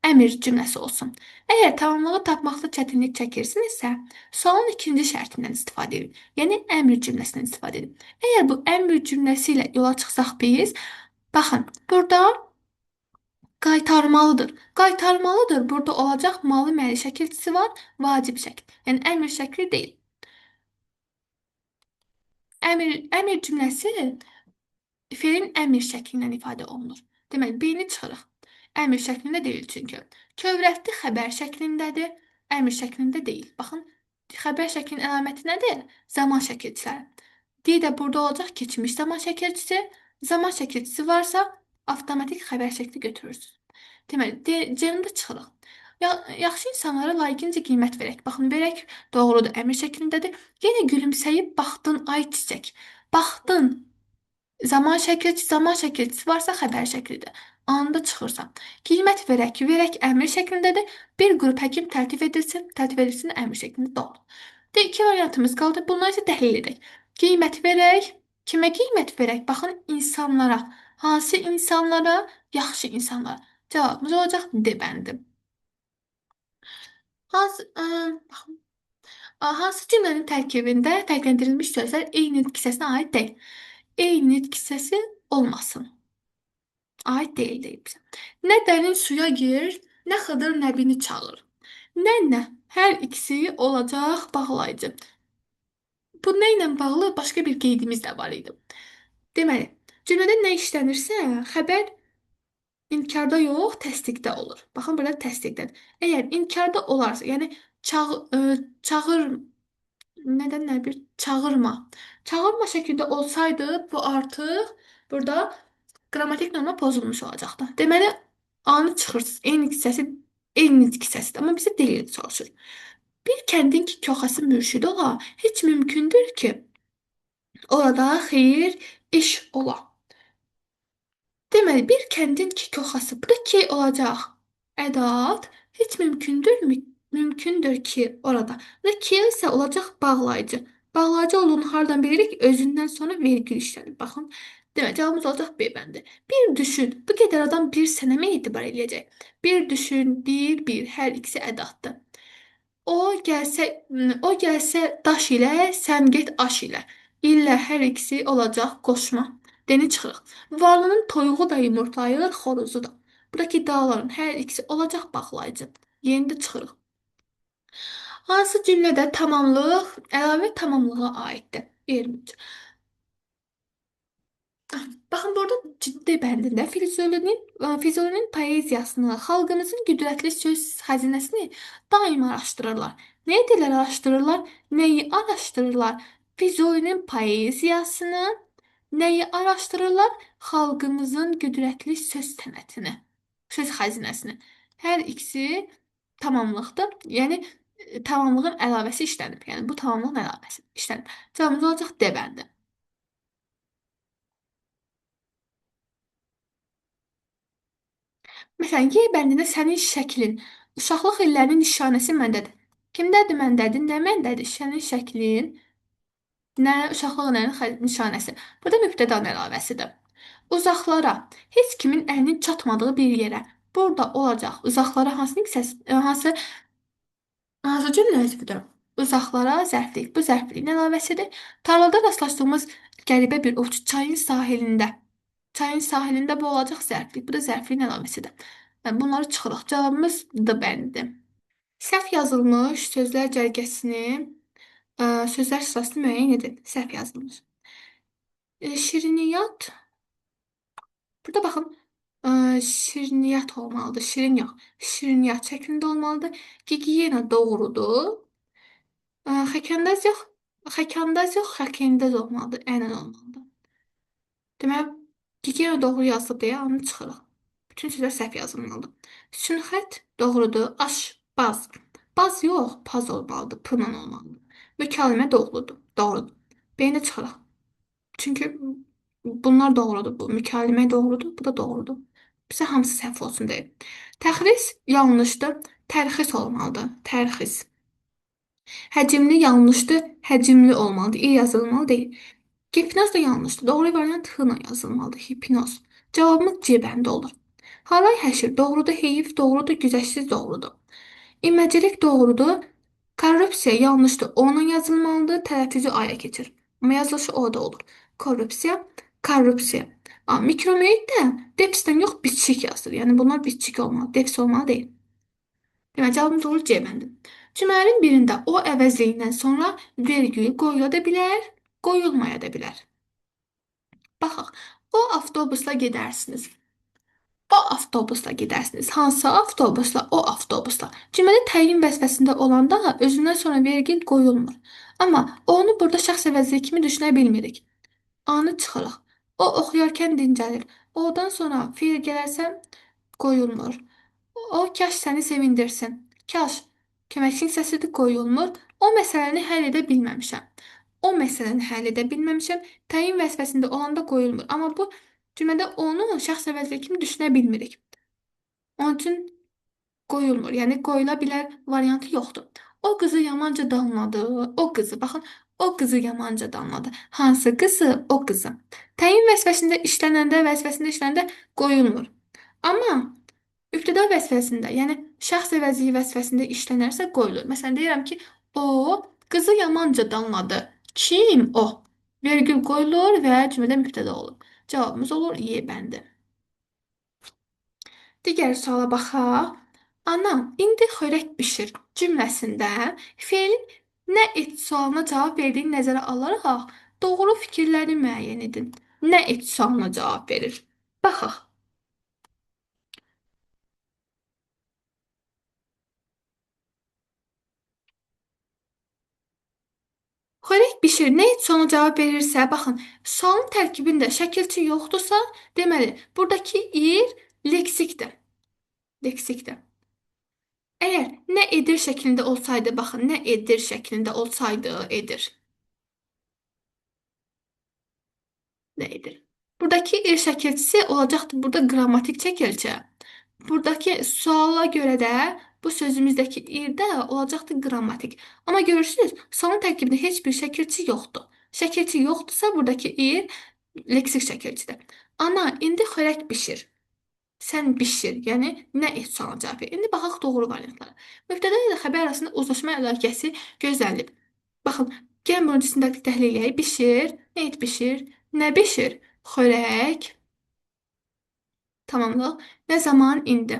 Əmr cümləsi olsun. Əgər tamamlığı tapmaqda çətinlik çəkirsinizsə, sualın ikinci şərtindən istifadə edin. Yəni əmr cümləsindən istifadə edin. Əgər bu əmr cümləsi ilə yola çıxsaq biz, baxın, burada qaytarmalıdır. Qaytarmalıdır. Burada olacaq malı məli şəkilçisi var, vacib şəkil. Yəni əmr şəkli deyil. Əmr cümləsi feilin əmr şəkli ilə ifadə olunur. Deməli, birini çıxırıq. Əmr şəklində deyil çünki. Kövrəltdi xəbər şəklindədir, əmr şəklində deyil. Baxın, xəbər şəklinin əlaməti nədir? Zaman şəkilçiləri. D də burada olacaq keçmiş zaman şəkilçisi. Zaman şəkilçisi varsa, avtomatik xəbər şəkli götürürsünüz. Deməli, C-ni də çıxırıq. Yaxşı insanlara layiqincə qiymət verək. Baxın, verək doğrudur, əmr şəklindədir. Yenə gülümsəyib baxdın ay çiçək. Baxdın. Zaman şəkilçisi, zaman şəkilçisi varsa xəbər şəklidir. Anında çıxırsa. Qiymət verək, verək əmr şəklindədir. Bir qrup həkim təltif edilsin, təltif edilsin əmr şəklində doğru. De, iki variantımız qaldı. Bunları isə təhlil edək. Qiymət verək. Kimə qiymət verək? Baxın, insanlara. Hansı insanlara? Yaxşı insanlara. Cavabımız olacaq D bəndi. Hansı, baxın, hansı cümlənin tərkibində fərqləndirilmiş sözlər eyni nitq hissəsinə aid deyil? Eyni nitq hissəsi olmasın. Aid deyil deyil bizə. Nə dərin suya gir, nə Xıdır Nəbini çağır. Nə, nə? Hər ikisi olacaq bağlayıcı. Bu nə ilə bağlı başqa bir qeydimiz də var idi. Deməli, cümlədə nə işlənirsə, xəbər inkarda yox, təsdiqdə olur. Baxın, burada təsdiqdədir. Əgər inkarda olarsa, yəni çağır, nədən nə bir çağırma. Çağırma şəklində olsaydı, bu artıq burada qrammatik norma pozulmuş olacaqdı. Deməli, anı çıxırsınız. Eyni hissəsi, eyni hissəsidir. Amma bizə deyil çalışır. Bir kəndin ki, koxası mürşid ola, heç mümkündür ki, orada xeyir iş ola. Deməli, bir kəndin ki, koxası, burada ki olacaq ədat, heç mümkündür mü? Mümkündür ki, orada. Və ki isə olacaq bağlayıcı. Bağlayıcı olduğunu hardan bilirik? Özündən sonra vergül işlənir. Baxın, deməli, cavabımız olacaq B bəndi. Bir düşün, bu qədər adam bir sənə mi etibar eləyəcək? Bir düşün, bir, hər ikisi ədatdır. O gəlsə daş ilə, sən get aş ilə. İllə hər ikisi olacaq qoşma. Deni çıxırıq. Varlının toyuğu da yumurtlayır, xoruzu da. Buradakı dağların hər ikisi olacaq bağlayıcı. Yeni də çıxırıq. Hansı cümlədə tamamlıq əlavə tamamlığa aiddir? 23. Baxın, burada ciddi bəndində Füzulinin poeziyasını, xalqımızın qüdrətli söz xəzinəsini daim araşdırırlar. Nə edirlər, araşdırırlar? Nəyi araşdırırlar? Füzulinin poeziyasını, nəyi araşdırırlar? Xalqımızın qüdrətli söz sənətini, söz xəzinəsini. Hər ikisi tamamlıqdır. Yəni, tamamlığın əlavəsi işlənib. Yəni, bu tamamlığın əlavəsi işlənib. Cavabımız olacaq D bəndi. Məsələn, Y bəndində sənin şəklin, uşaqlıq illərinin nişanəsi məndədir. Kimdədir məndədir? Nə məndədir? Sənin şəklin, nə uşaqlıq illərinin nişanəsi. Burada mübtədanın əlavəsidir. Uzaqlara, heç kimin əlinin çatmadığı bir yerə. Burada olacaq. Uzaqlara hansı hissəsi, hansı cümlə üzvüdür? Uzaqlara zərflik. Bu zərfliyin əlavəsidir. Tarlada rastlaşdığımız qəribə bir ovçu çayın sahilində. Çayın sahilində bu olacaq zərflik. Bu da zərfliyin əlavəsidir. Yəni, bunları çıxırıq. Cavabımız D bəndi. Səhv yazılmış sözlər cərgəsini, sözlər sırasını müəyyən edin. Səhv yazılmış. Şirniyyat. Burada baxın, şirniyyat olmalıdır. Şirin yox. Şirniyyat şəklində olmalıdır. Gigiyena doğrudur. Xəkəndəz yox. Xəkəndəz yox, xəkəndəz olmalıdır. Ənən olmalıdır. Deməli, gigiyena doğru yazılıb deyə onu çıxırıq. Bütün sözlər səhv yazılmalıdır. Sünxət doğrudur. Aşbaz. Baz yox, paz olmalıdır. P-la olmalıdır. Mükalimə doğrudur. Doğrudur. B-ni çıxırıq. Çünki bunlar doğrudur. Bu mükalimə doğrudur. Bu da doğrudur. Bizə hamısı səhv olsun deyir. Təxris yanlışdır. Tərxis olmalıdır. Tərxis. Həcmli yanlışdır. Həcmli olmalıdır. İ yazılmalı deyil. Hipnoz da yanlışdır. Doğru variant H-la yazılmalıdır. Hipnoz. Cavabımız C bəndi olur. Halay həşir doğrudur, heyif doğrudur, güzəştsiz doğrudur. İməcəlik doğrudur. Korrupsiya yanlışdır. Onunla yazılmalıdır. Tələffüzü aya keçir. Amma yazılışı o da olur. Korrupsiya, korrupsiya. Mikromuhit də defisdən yox, bitişik yazılır. Yəni bunlar bitişik olmalı, defis olmalı deyil. Demək, cavabımız olur C bəndi. Cümlələrin birində o əvəzliyindən sonra vergül qoyula da bilər, qoyulmaya da bilər. Baxaq, o avtobusla gedərsiniz. O avtobusla gedərsiniz. Hansı avtobusla? O avtobusla. Cümlədə təyin vəzifəsində olanda özündən sonra vergül qoyulmur. Amma onu burada şəxs əvəzliyi kimi düşünə bilmirik. Anı çıxırıq. O oxuyarkən dincəlir. Odan sonra feil gələrsə qoyulmur. O kaş səni sevindirsin. Kaş köməkçinin hissəsidir, qoyulmur. O məsələni həll edə bilməmişəm. O məsələni həll edə bilməmişəm. Təyin vəzifəsində olanda qoyulmur. Amma bu cümlədə onu şəxs əvəzliyi kimi düşünə bilmirik. Onun üçün qoyulmur. Yəni qoyula bilər variantı yoxdur. O qızı yamanca danladı. O qızı, baxın, o qızı yamanca danladı. Hansı qızı? O qızı. Təyin vəzifəsində işlənəndə qoyulmur. Amma mübtəda vəzifəsində, yəni şəxs əvəzliyi vəzifəsində işlənərsə qoyulur. Məsələn, deyirəm ki, o qızı yamanca danladı. Kim? O. Vergül qoyulur və cümlədə mübtəda olur. Cavabımız olur Y bəndi. Digər suala baxaq. Anam, indi xörək bişir cümləsində feilin nə et sualına cavab verdiyini nəzərə alaraq doğru fikirləri müəyyən edin. Nə et sualına cavab verir? Baxaq. Xörək bişir, nə et sualına cavab verirsə, baxın, sualın tərkibində şəkilçi yoxdursa, deməli, buradakı ir leksikdir. Leksikdir. Əgər nə edir şəklində olsaydı, baxın, nə edir şəklində olsaydı, edir. Nə edir? Buradakı ir şəkilçisi olacaqdı burada qrammatik şəkilçi. Buradakı suala görə də bu sözümüzdəki ir də olacaqdı qrammatik. Amma görürsünüz, sualın tərkibində heç bir şəkilçi yoxdur. Şəkilçi yoxdursa, buradakı ir leksik şəkilçidir. Ana, indi xörək bişir. Sən bişir, yəni nə et sualına cavab verir. İndi baxaq doğru variantlara. Mübtəda ilə xəbər arasında uzlaşma əlaqəsi gözlənilib. Baxın, gəlin bunun sintaktik təhlil eləyək. Bişir, nə et bişir, nə bişir? Xörək, tamamlıq. Nə zaman indi?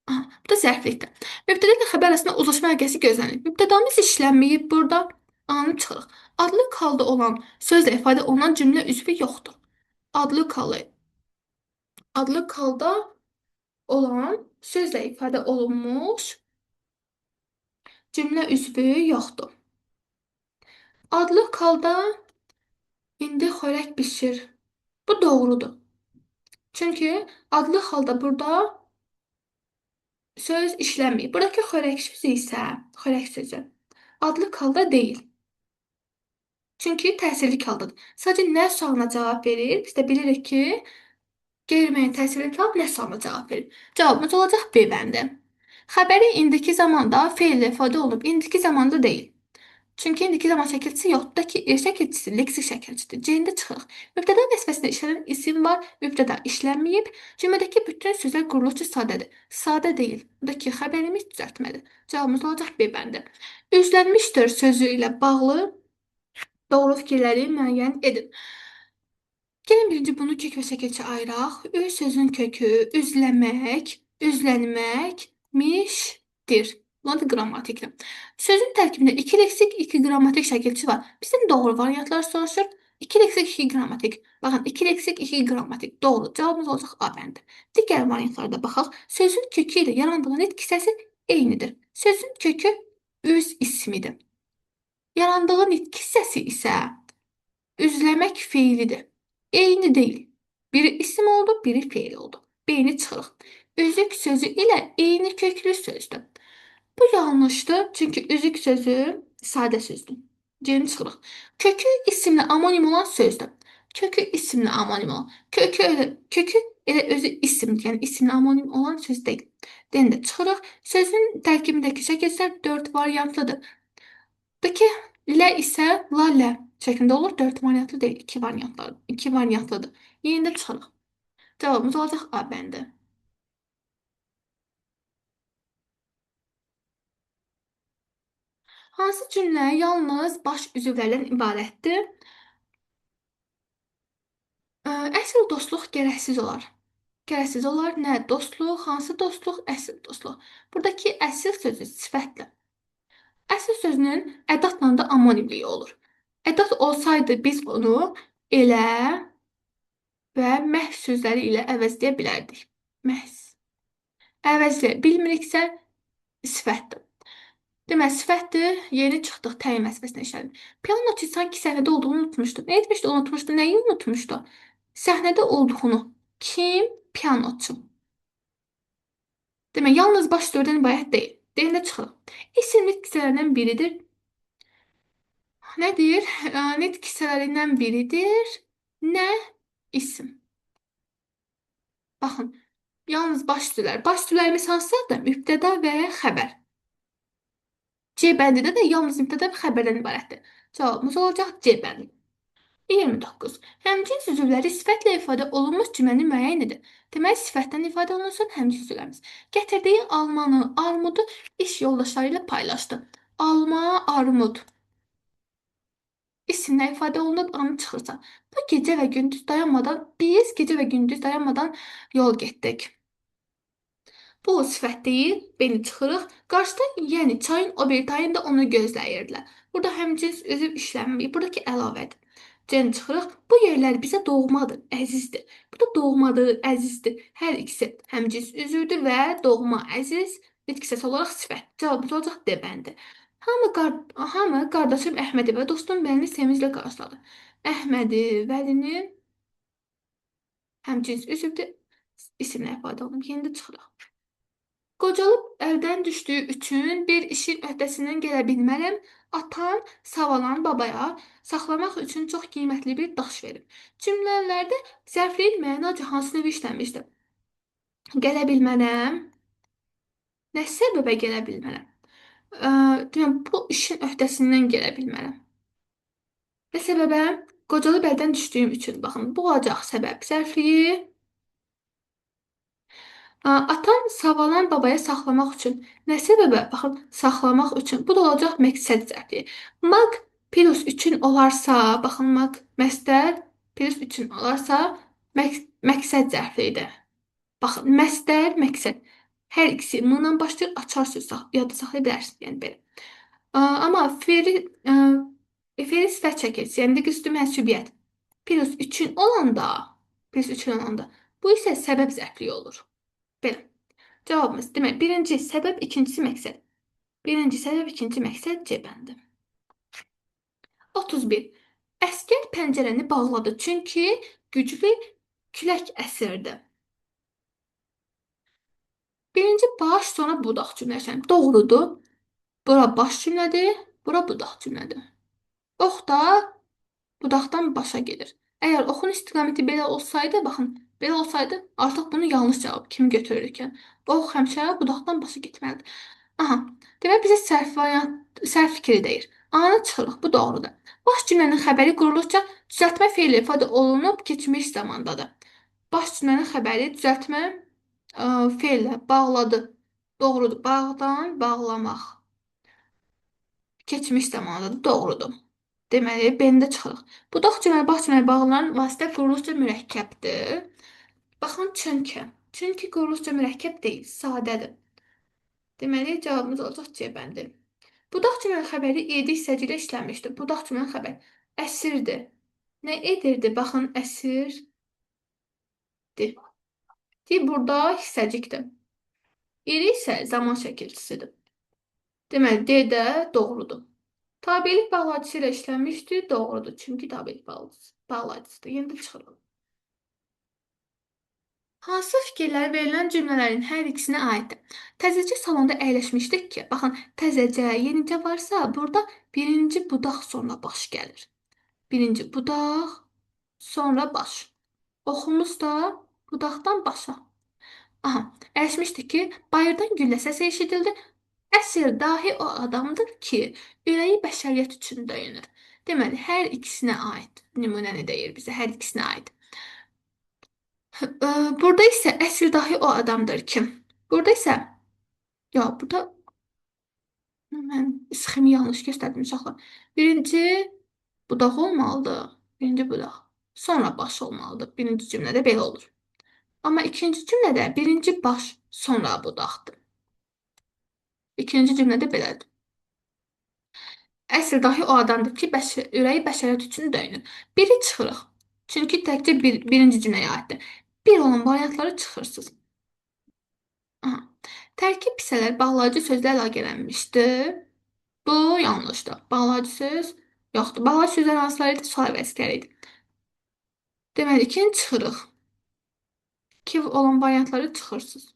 Aha, bu da zərflikdir. Mübtəda ilə xəbər arasında uzlaşma əlaqəsi gözlənilib. Mübtədamız işlənməyib burada. Anı çıxırıq. Adlı halda olan sözlə ifadə olunan cümlə üzvü yoxdur. Adlı halda olan sözlə ifadə olunmuş cümlə üzvü yoxdur. Adlı halda indi xörək bişir. Bu doğrudur. Çünki adlı halda burada söz işlənməyib. Buradakı xörək sözü isə xörək sözü adlı halda deyil. Çünki təsirli haldadır. Sadəcə nə sualına cavab verir? Biz də bilirik ki, qeyri-müəyyən təsirli hal nə sualına cavab verir? Cavabımız olacaq B bəndi. Xəbəri indiki zamanda feillə ifadə olunub, indiki zamanda deyil. Çünki indiki zaman şəkilçisi yoxdur ki, ir şəkilçisi leksik şəkilçidir. C-də çıxırıq. Mübtəda vəzifəsində işlənən isim var, mübtəda işlənməyib. Cümlədəki bütün sözlər quruluşu sadədir. Sadə deyil. Buradakı xəbərimiz düzəltmədir. Cavabımız olacaq B bəndi. Üzlənmişdir sözü ilə bağlı doğru fikirləri müəyyən edin. Gəlin birinci bunu kök və şəkilçi ayıraq. Ü sözün kökü üzləmək, üzlənmək, mişdir. Bunlar da qrammatikdir. Sözün tərkibində 2 leksik, 2 qrammatik şəkilçi var. Bizdən doğru variantlar soruşur. 2 leksik, 2 qrammatik. Baxın, 2 leksik, 2 qrammatik. Doğru. Cavabımız olacaq A bəndi. Digər variantlara da baxaq. Sözün kökü ilə yarandığı nitq hissəsi eynidir. Sözün kökü üz ismidir. Yarandığı nitq hissəsi isə üzləmək feilidir. Eyni deyil. Biri isim oldu, biri feil oldu. B-ni çıxırıq. Üzük sözü ilə eyni köklü sözdür. Bu yanlışdır. Çünki üzük sözü sadə sözdür. C-ni çıxırıq. Kökü isimlə amonim olan sözdür. Kökü isimlə amonim olan. Kökü elə özü isimdir. Yəni isimlə amonim olan söz deyil. D-ni də çıxırıq. Sözün tərkibindəki şəkillər 4 variantlıdır. Buradakı L isə la lə şəklində olur. 4 variantlı deyil, 2 variantlıdır. Yenə də çıxırıq. Cavabımız olacaq A bəndi. Hansı cümlə yalnız baş üzvlərdən ibarətdir? Əsl dostluq gərəksiz olar. Gərəksiz olar. Nə? Dostluq. Hansı dostluq? Əsl dostluq. Buradakı əsl sözü sifətlə. Əsl sözünün ədadla da amonimliyi olur. Ədad olsaydı biz onu elə və məhz sözləri ilə əvəzləyə bilərdik. Məhz. Əvəzləyə bilmiriksə sifətdir. Deməli, sifətdir. Yeni çıxdıq, təyin vəzifəsinə işlədim. Pianoçu sanki səhnədə olduğunu unutmuşdu. Nə etmişdi? Unutmuşdu. Nəyi unutmuşdu? Səhnədə olduğunu. Kim? Pianoçu. Demək, yalnız baş sözdən ibarət deyil. Deyəndə çıxırıq. İsim nitq hissələrindən biridir. Nədir? Nitq hissələrindən biridir. Nə? İsim. Baxın, yalnız baş sözlər. Baş sözlərimiz hansılardır? Mübtəda və xəbər. C bəndidə də yalnız mübtəda və xəbərdən ibarətdir. Cavabımız olacaq C bəndi. 29. Həmcins üzvləri sifətlə ifadə olunmuş cümləni müəyyən edir. Deməli, sifətdən ifadə olunsun həmcins üzvlərimiz. Gətirdiyi almanı, armudu iş yoldaşları ilə paylaşdı. Alma, armud. İsimlə ifadə olunub, anı çıxırsa. Bu gecə və gündüz dayanmadan, biz gecə və gündüz dayanmadan yol getdik. Bu sifət deyil, beni çıxırıq. Qarşıda, yəni çayın o bir tayında onu gözləyirdilər. Burada həmcins üzv işlənməyib. Buradakı əlavədir. C-ni çıxırıq. Bu yerlər bizə doğmadır, əzizdir. Bu da doğmadır, əzizdir. Hər ikisi həmcins üzvdür və doğma, əziz nitq hissəsi olaraq sifət. Cavabımız olacaq D bəndi. Hamı qardaşım Əhmədi və dostum Vəlini sevinclə qarşıladı. Əhmədi, Vəlini həmcins üzvdür. İsimlə ifadə olunub. Yeni də çıxırıq. Qocalıb əldən düşdüyü üçün bir işin öhdəsindən gələ bilmərəm. Atam Savalan babaya saxlamaq üçün çox qiymətli bir daş verib. Cümlələrdə zərfliyin mənaca hansı növ işlənmişdir? Gələ bilmərəm. Nə səbəbə gələ bilmərəm? Demək, bu işin öhdəsindən gələ bilmərəm. Nə səbəbə? Qocalıb əldən düşdüyüm üçün. Baxın, bu olacaq səbəb zərfliyi. Atam Savalan babaya saxlamaq üçün. Nə səbəbə? Baxın, saxlamaq üçün. Bu da olacaq məqsəd zərfliyi. Maq plus üçün olarsa, baxın, maq məstər plus üçün olarsa, məqsəd zərfliyidir. Baxın, məstər, məqsəd. Hər ikisi m-la başlayır, açar söz yadda saxlaya bilərsiniz. Yəni belə. Amma fe'li sifət şəkilçisi, yəni də üstü mənsubiyyət plus üçün olanda, bu isə səbəb zərfliyi olur. Belə. Cavabımız, demək, birinci səbəb, ikincisi məqsəd. Birinci səbəb, ikinci məqsəd C bəndi. 31. Əsgər pəncərəni bağladı, çünki güclü külək əsirdi. Birinci baş, sonra budaq cümləsi. Doğrudur. Bura baş cümlədir, bura budaq cümlədir. Ox da budaqdan başa gedir. Əgər oxun istiqaməti belə olsaydı, baxın, belə olsaydı, artıq bunu yanlış cavab kimi götürürkən. Ox həmişə budaqdan başa getməlidir. Aha, demək bizə sərf variant, sərf fikri deyir. Anı çıxırıq, bu doğrudur. Baş cümlənin xəbəri quruluşca düzəltmə feili ifadə olunub keçmiş zamandadır. Baş cümlənin xəbəri düzəltmə feillə bağladı. Doğrudur. Bağdan bağlamaq. Keçmiş zamandadır. Doğrudur. Deməli, B-də çıxırıq. Budaq cümlə, baş cümlə bağlanan vasitə quruluşca mürəkkəbdir. Baxın, çünki. Çünki quruluşca mürəkkəb deyil, sadədir. Deməli, cavabımız olacaq C bəndi. Budaq cümlənin xəbəri idi hissəci ilə işlənmişdir. Budaq cümlənin xəbəri əsirdir. Nə edirdi? Baxın, əsirdi. Deyir, burada hissəcikdir. İri isə zaman şəkilçisidir. Deməli, D də doğrudur. Tabelik bağlayıcısı ilə işlənmişdir. Doğrudur. Çünki tabelik bağlayıcısıdır. Yenə də çıxırıq. Hansı fikirlər verilən cümlələrin hər ikisinə aiddir? Təzəcə salonda əyləşmişdik ki, baxın, təzəcə, yenicə varsa, burada birinci budaq sonra baş gəlir. Birinci budaq, sonra baş. Oxumuz da budaqdan başa. Aha, əyləşmişdik ki, bayırdan güllə səsi eşidildi. Əsl dahi o adamdır ki, ürəyi bəşəriyyət üçün döyünür. Deməli, hər ikisinə aid nümunəni deyir bizə, hər ikisinə aid. Burada isə əsl dahi o adamdır ki. Burada isə yox, burada mən sxemi yanlış göstərdim uşaqlar. Birinci budaq olmalıdır. Birinci budaq. Sonra baş olmalıdır. Birinci cümlədə belə olur. Amma ikinci cümlədə birinci baş, sonra budaqdır. İkinci cümlədə belədir. Əsl dahi o adamdır ki, ürəyi bəşəriyyət üçün döyünür. Biri çıxırıq. Çünki təkcə birinci cümləyə aiddir. Bir olan variantları çıxırsınız. Aha. Tərkib hissələr bağlayıcı sözlə əlaqələnmişdir. Bu yanlışdır. Bağlayıcı söz yoxdur. Bağlayıcı sözlər hansılar idi? Sual vəzifələri idi. Deməli, ikini çıxırıq. İki olan variantları çıxırsınız.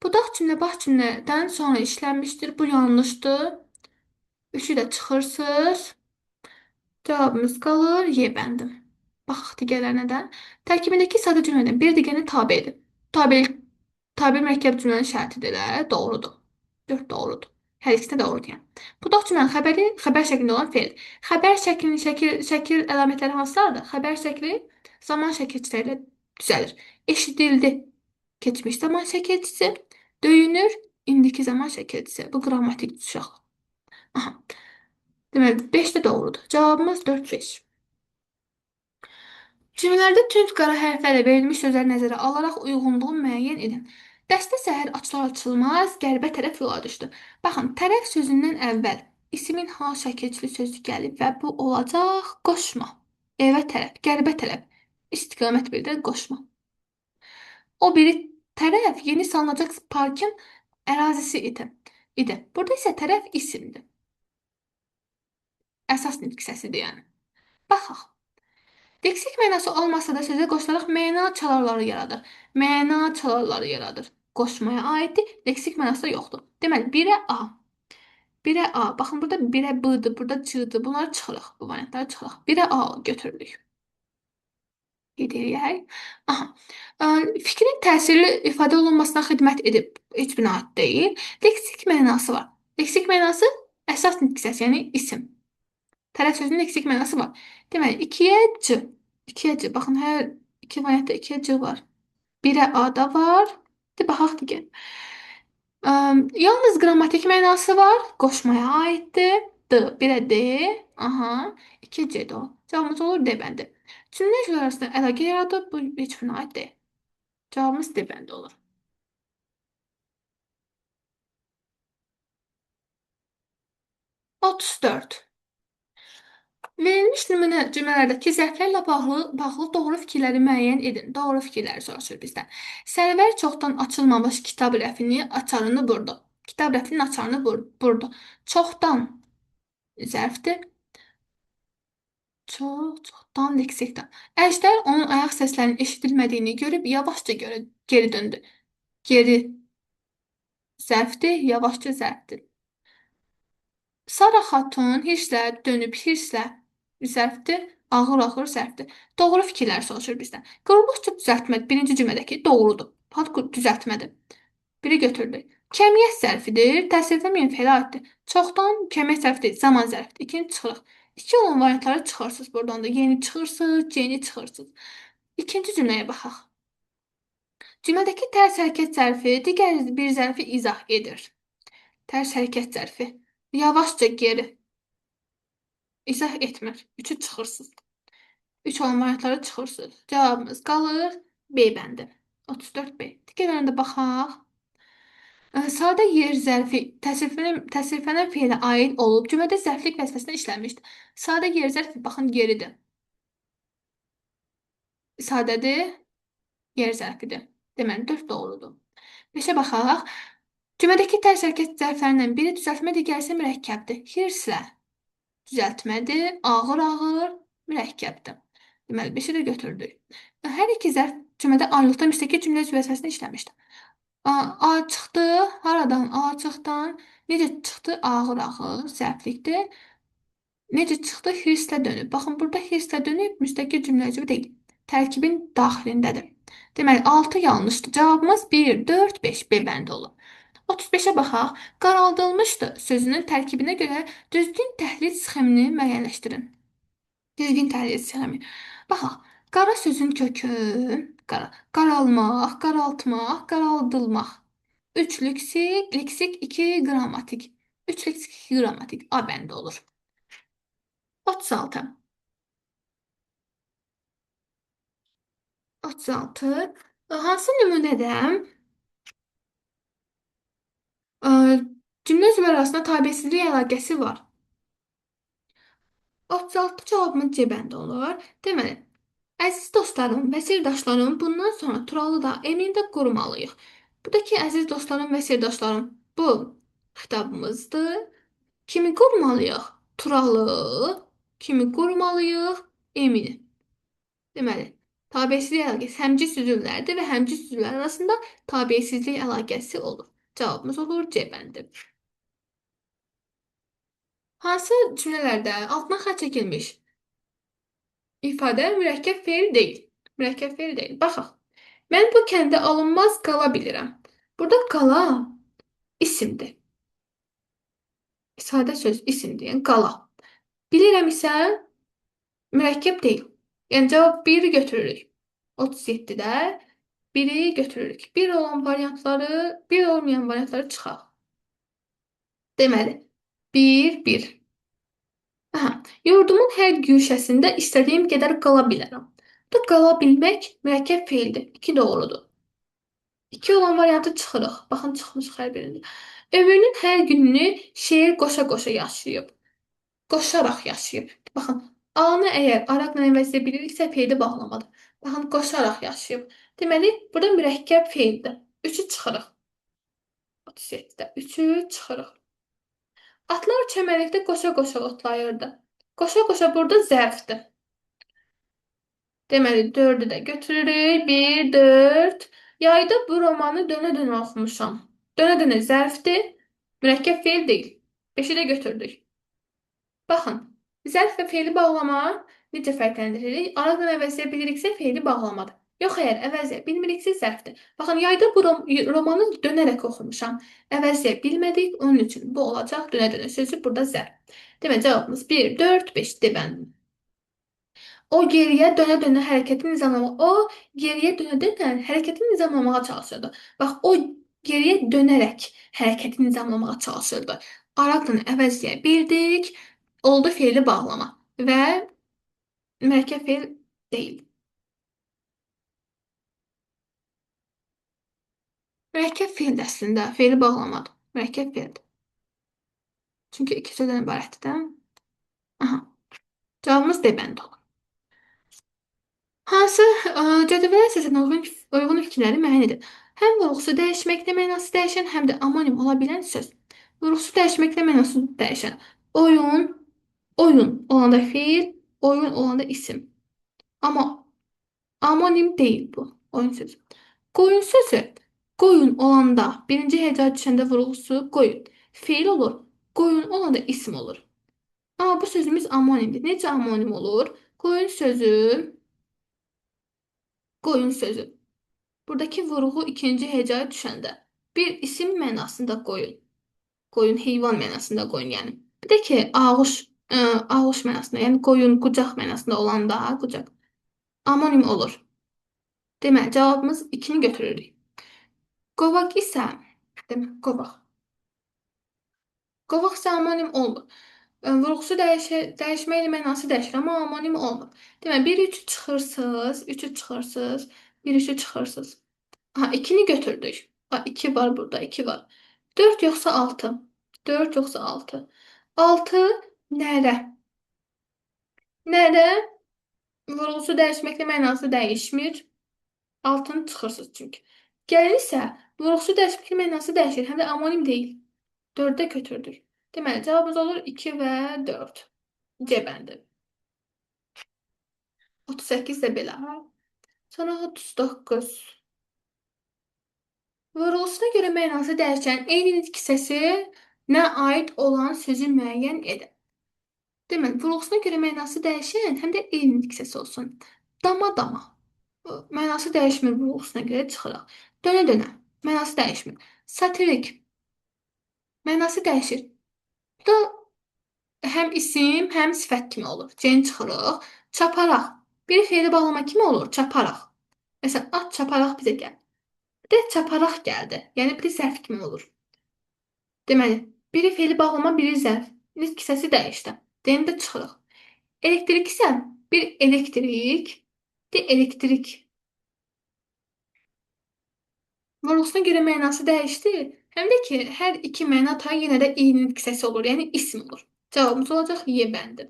Budaq cümlə baş cümlədən sonra işlənmişdir. Bu yanlışdır. Üçü də çıxırsınız. Cavabımız qalır Y bəndi. Baxaq digərlərinə də. Tərkibindəki sadə cümlədən bir digərinə tabedir. Tabe mürəkkəb cümlənin şərtidir. Doğrudur. 4 doğrudur. Hər ikisi də doğrudur yəni. Budaq cümlənin xəbəri xəbər şəklində olan feil. Xəbər şəklinin şəkil əlamətləri hansılardır? Xəbər şəkli zaman şəkilçiləri ilə düzəlir. Eşidildi. Keçmiş zaman şəkilçisi. Döyünür. İndiki zaman şəkilçisi. Bu qrammatik uşaq. Aha. Deməli, 5 də doğrudur. Cavabımız 4-5. Cümlələrdə tünd qara hərflərlə verilmiş sözləri nəzərə alaraq uyğunluğu müəyyən edin. Dəstə səhər açılar açılmaz qərbə tərəf yola düşdü. Baxın, tərəf sözündən əvvəl ismin hal şəkilçili sözü gəlib və bu olacaq qoşma. Evə tərəf, qərbə tərəf. İstiqamət bildirən qoşma. O biri tərəf yeni salınacaq parkın ərazisi idi. Burada isə tərəf isimdir. Əsas nitq hissəsidir yəni. Baxaq. Leksik mənası olmasa da sözə qoşularaq məna çalarları yaradır. Məna çalarları yaradır. Qoşmaya aiddir. Leksik mənası da yoxdur. Deməli, 1-ə A. 1-ə A. Baxın, burada 1-ə B-dır, burada C-dır. Bunları çıxırıq. Bu variantları çıxırıq. 1-ə A götürürük. Qeyd eləyək. Aha. Fikrin təsirli ifadə olunmasına xidmət edib. Heç birinə aid deyil. Leksik mənası var. Leksik mənası əsas nitq hissəsi, yəni isim. Tərəf sözünün leksik mənası var. Deməli, 2-yə C. 2-yə C. Baxın, hər iki variantda 2-yə C var. 1-ə A da var. De, baxaq digər. Yalnız qrammatik mənası var. Qoşmaya aiddir. D. 1-ə D. Aha. 2-yə C də o. Cavabımız olur D bəndi. Cümlə üzvləri arasında əlaqə yaradır. Bu heç birinə aid deyil. Cavabımız D bəndi olur. 34. Verilmiş nümunə cümlələrdəki zərflərlə bağlı doğru fikirləri müəyyən edin. Doğru fikirləri soruşur bizdən. Sərvər çoxdan açılmamış kitab rəfini açarını burdu. Kitab rəfinin açarını burdu. Çoxdan zərfdir. Çoxdan leksikdir. Əjdər onun ayaq səslərinin eşidilmədiyini görüb yavaşca geri döndü. Geri zərfdir, yavaşca zərfdir. Sara Xatun hirslə dönüb hirslə zərfdir, ağır-ağır zərfdir. Doğru fikirlər soruşur bizdən. Quruluşca düzəltmə birinci cümlədəki doğrudur. Düzəltmədir. Biri götürdük. Kəmiyyət zərfidir, təsrifləməyən fe'lə aiddir. Çoxdan kəmiyyət zərfi deyil, zaman zərfidir. İkinci çıxırıq. İki olan variantları çıxırsınız buradan da. Yeni çıxırsınız, yeni çıxırsınız. İkinci cümləyə baxaq. Cümlədəki tərs hərəkət zərfi digər bir zərfi izah edir. Tərs hərəkət zərfi. Yavaşca geri. İzah etmir. Üçü çıxırsınız. Üç olan variantları çıxırsınız. Cavabımız qalır B bəndi. 34B. Digərlərinə də baxaq. Sadə yer zərfi təsriflənən fe'lə aid olub, cümlədə zərflik vəzifəsində işlənmişdir. Sadə yer zərfi, baxın, yeridir. Sadədir, yer zərfidir. Deməli, 4 doğrudur. 5-ə baxaq. Cümlədəki tərs hərəkət zərflərindən biri düzəltmə, digəri isə mürəkkəbdir. Hirslə düzəltmədir, ağır-ağır mürəkkəbdir. Deməli, 5-i də götürdük. Hər iki zərf cümlədə ayrılıqda müstəqil cümlə üzvü vəzifəsində işləmişdir. A çıxdı. Haradan? A çıxdan. Necə çıxdı? Ağır-ağır zərflikdir. Necə çıxdı? Hirslə dönüb. Baxın, burada hirslə dönüb müstəqil cümlə üzvü deyil. Tərkibin daxilindədir. Deməli, 6 yanlışdır. Cavabımız 1, 4, 5 B bəndi olur. 35-ə baxaq. Qaraldılmışdı sözünün tərkibinə görə düzgün təhlil sxemini müəyyənləşdirin. Düzgün təhlil sxemi. Baxaq. Qara sözün kökü, qara, qaralmaq, qaraltmaq, qaraldılmaq. 3 leksik, leksik 2 qrammatik. 3 leksik, 2 qrammatik. A bəndi olur. 36. 36. Hansı nümunədə cümlə üzvləri arasında tabesizlik əlaqəsi var? 36 cavabımız C bəndi olur. Deməli, əziz dostlarım və sirdaşlarım, bundan sonra Turalı da Emini də qorumalıyıq. Buradakı əziz dostlarım və sirdaşlarım, bu xitabımızdır. Kimi qorumalıyıq? Turalı. Kimi qorumalıyıq? Emini. Deməli, tabesizlik əlaqəsi həmcins üzvlərdir və həmcins üzvlər arasında tabesizlik əlaqəsi olur. Cavabımız olur C bəndi. Hansı cümlələrdə altına xətt çəkilmiş ifadə mürəkkəb feil deyil? Mürəkkəb feil deyil. Baxaq. Mən bu kəndə alınmaz qala bilirəm. Burada qala isimdir. Sadə söz isimdir. Yəni qala. Bilirəm isə mürəkkəb deyil. Yəni cavab 1-i götürürük. 37-də 1-i götürürük. 1 olan variantları, 1 olmayan variantları çıxaq. Deməli, 1, 1. Aha. Yurdumun hər güşəsində istədiyim qədər qala bilərəm. Bu qala bilmək mürəkkəb feildir. 2 doğrudur. 2 olan variantı çıxırıq. Baxın, çıxmışıq hər birində. Ömrünün hər gününü şeir qoşa-qoşa yaşayıb. Qoşaraq yaşayıb. Baxın, A-nı əgər araqla əvəz edə biliriksə, feili bağlamadır. Baxın, qoşaraq yaşayıb. Deməli, burada mürəkkəb feildir. 3-ü çıxırıq. 37-də 3-ü çıxırıq. Atlar çəmənlikdə qoşa-qoşa otlayırdı. Qoşa-qoşa burada zərfdir. Deməli, 4-ü də götürürük. 1, 4. Yayda bu romanı dönə-dönə oxumuşam. Dönə-dönə zərfdir. Mürəkkəb feil deyil. 5-i də götürdük. Baxın, zərf və feili bağlama necə fərqləndiririk? Araqla əvəz edə biliriksə, feili bağlamadır. Yox, əgər əvəz edə bilmiriksə, zərfdir. Baxın, yayda bu romanı dönərək oxumuşam. Əvəz edə bilmədik, onun üçün bu olacaq dönə-dönə sözü burada zərf. Demək, cavabımız 1, 4, 5 D bəndi. O geriyə dönə-dönə hərəkəti nizamlamağa, o geriyə dönə-dönə hərəkəti nizamlamağa çalışırdı. Bax, o geriyə dönərək hərəkəti nizamlamağa çalışırdı. Araqla əvəz edə bildik. Oldu feili bağlama və mürəkkəb feil deyil. Mürəkkəb feildir əslində, feili bağlamadır. Mürəkkəb feildir. Çünki iki sözdən ibarətdir də. Aha. Cavabımız D bəndi olur. Hansı cədvələ əsasən uyğun fikirləri müəyyən edir? Həm vurğusu dəyişməklə mənası dəyişən, həm də amonim ola bilən söz. Vurğusu dəyişməklə mənası dəyişən. Oyun, oyun olanda feil, oyun olanda isim. Amma amonim deyil bu, oyun sözü. Qoyun sözü, qoyun olanda, birinci heca düşəndə vurğusu qoyun. Feil olur, qoyun olanda isim olur. Amma bu sözümüz amonimdir. Necə amonim olur? Qoyun sözü, qoyun sözü. Buradakı vurğu ikinci hecaya düşəndə bir isim mənasında qoyun. Qoyun, heyvan mənasında qoyun yəni. Bir də ki, ağuş, ağuş mənasında, yəni qoyun, qucaq mənasında olanda qucaq. Amonim olur. Deməli, cavabımız 2-ni götürürük. Qovaq isə, demək, qovaq. Qovaq isə amonim olmur. Vurğusu dəyişməklə mənası dəyişir, amma amonim olmur. Deməli, 1, 3 çıxırsınız, 3-ü çıxırsınız, 1, 3-ü çıxırsınız. Aha, 2-ni götürdük. Ha, 2 var burada, 2 var. 4 yoxsa 6. 4 yoxsa 6. 6 nərə? Nərə vurğusu dəyişməklə mənası dəyişmir. 6-nı çıxırsınız çünki. Gəlin isə vurğusu dəyişməklə mənası dəyişir. Həm də amonim deyil. 4-də götürdük. Deməli, cavabımız olur 2 və 4. C bəndi. 38 də belə. Sonra 39. Vurğusuna görə mənası dəyişən eyni nitq hissəsi nə aid olan sözü müəyyən edir. Deməli, vurğusuna görə mənası dəyişən həm də eyni nitq hissəsi olsun. Dama-dama. Mənası dəyişmir vurğusuna görə çıxırıq. Dönə-dönə. Mənası dəyişmir. Satirik. Mənası dəyişir. Bu da həm isim, həm sifət kimi olur. C-ni çıxırıq. Çaparaq. Biri feili bağlama kimi olur? Çaparaq. Məsələn, at çaparaq bizə gəl. Bir də çaparaq gəldi. Yəni, biri zərf kimi olur. Deməli, biri feili bağlama, biri zərf. Nitq hissəsi dəyişdi. D-ni də çıxırıq. Elektrik isə bir elektrik, bir elektrik. Vurğusuna görə mənası dəyişdi. Həm də ki, hər iki məna tayı yenə də eyni nitq hissəsi olur. Yəni, isim olur. Cavabımız olacaq Y bəndi.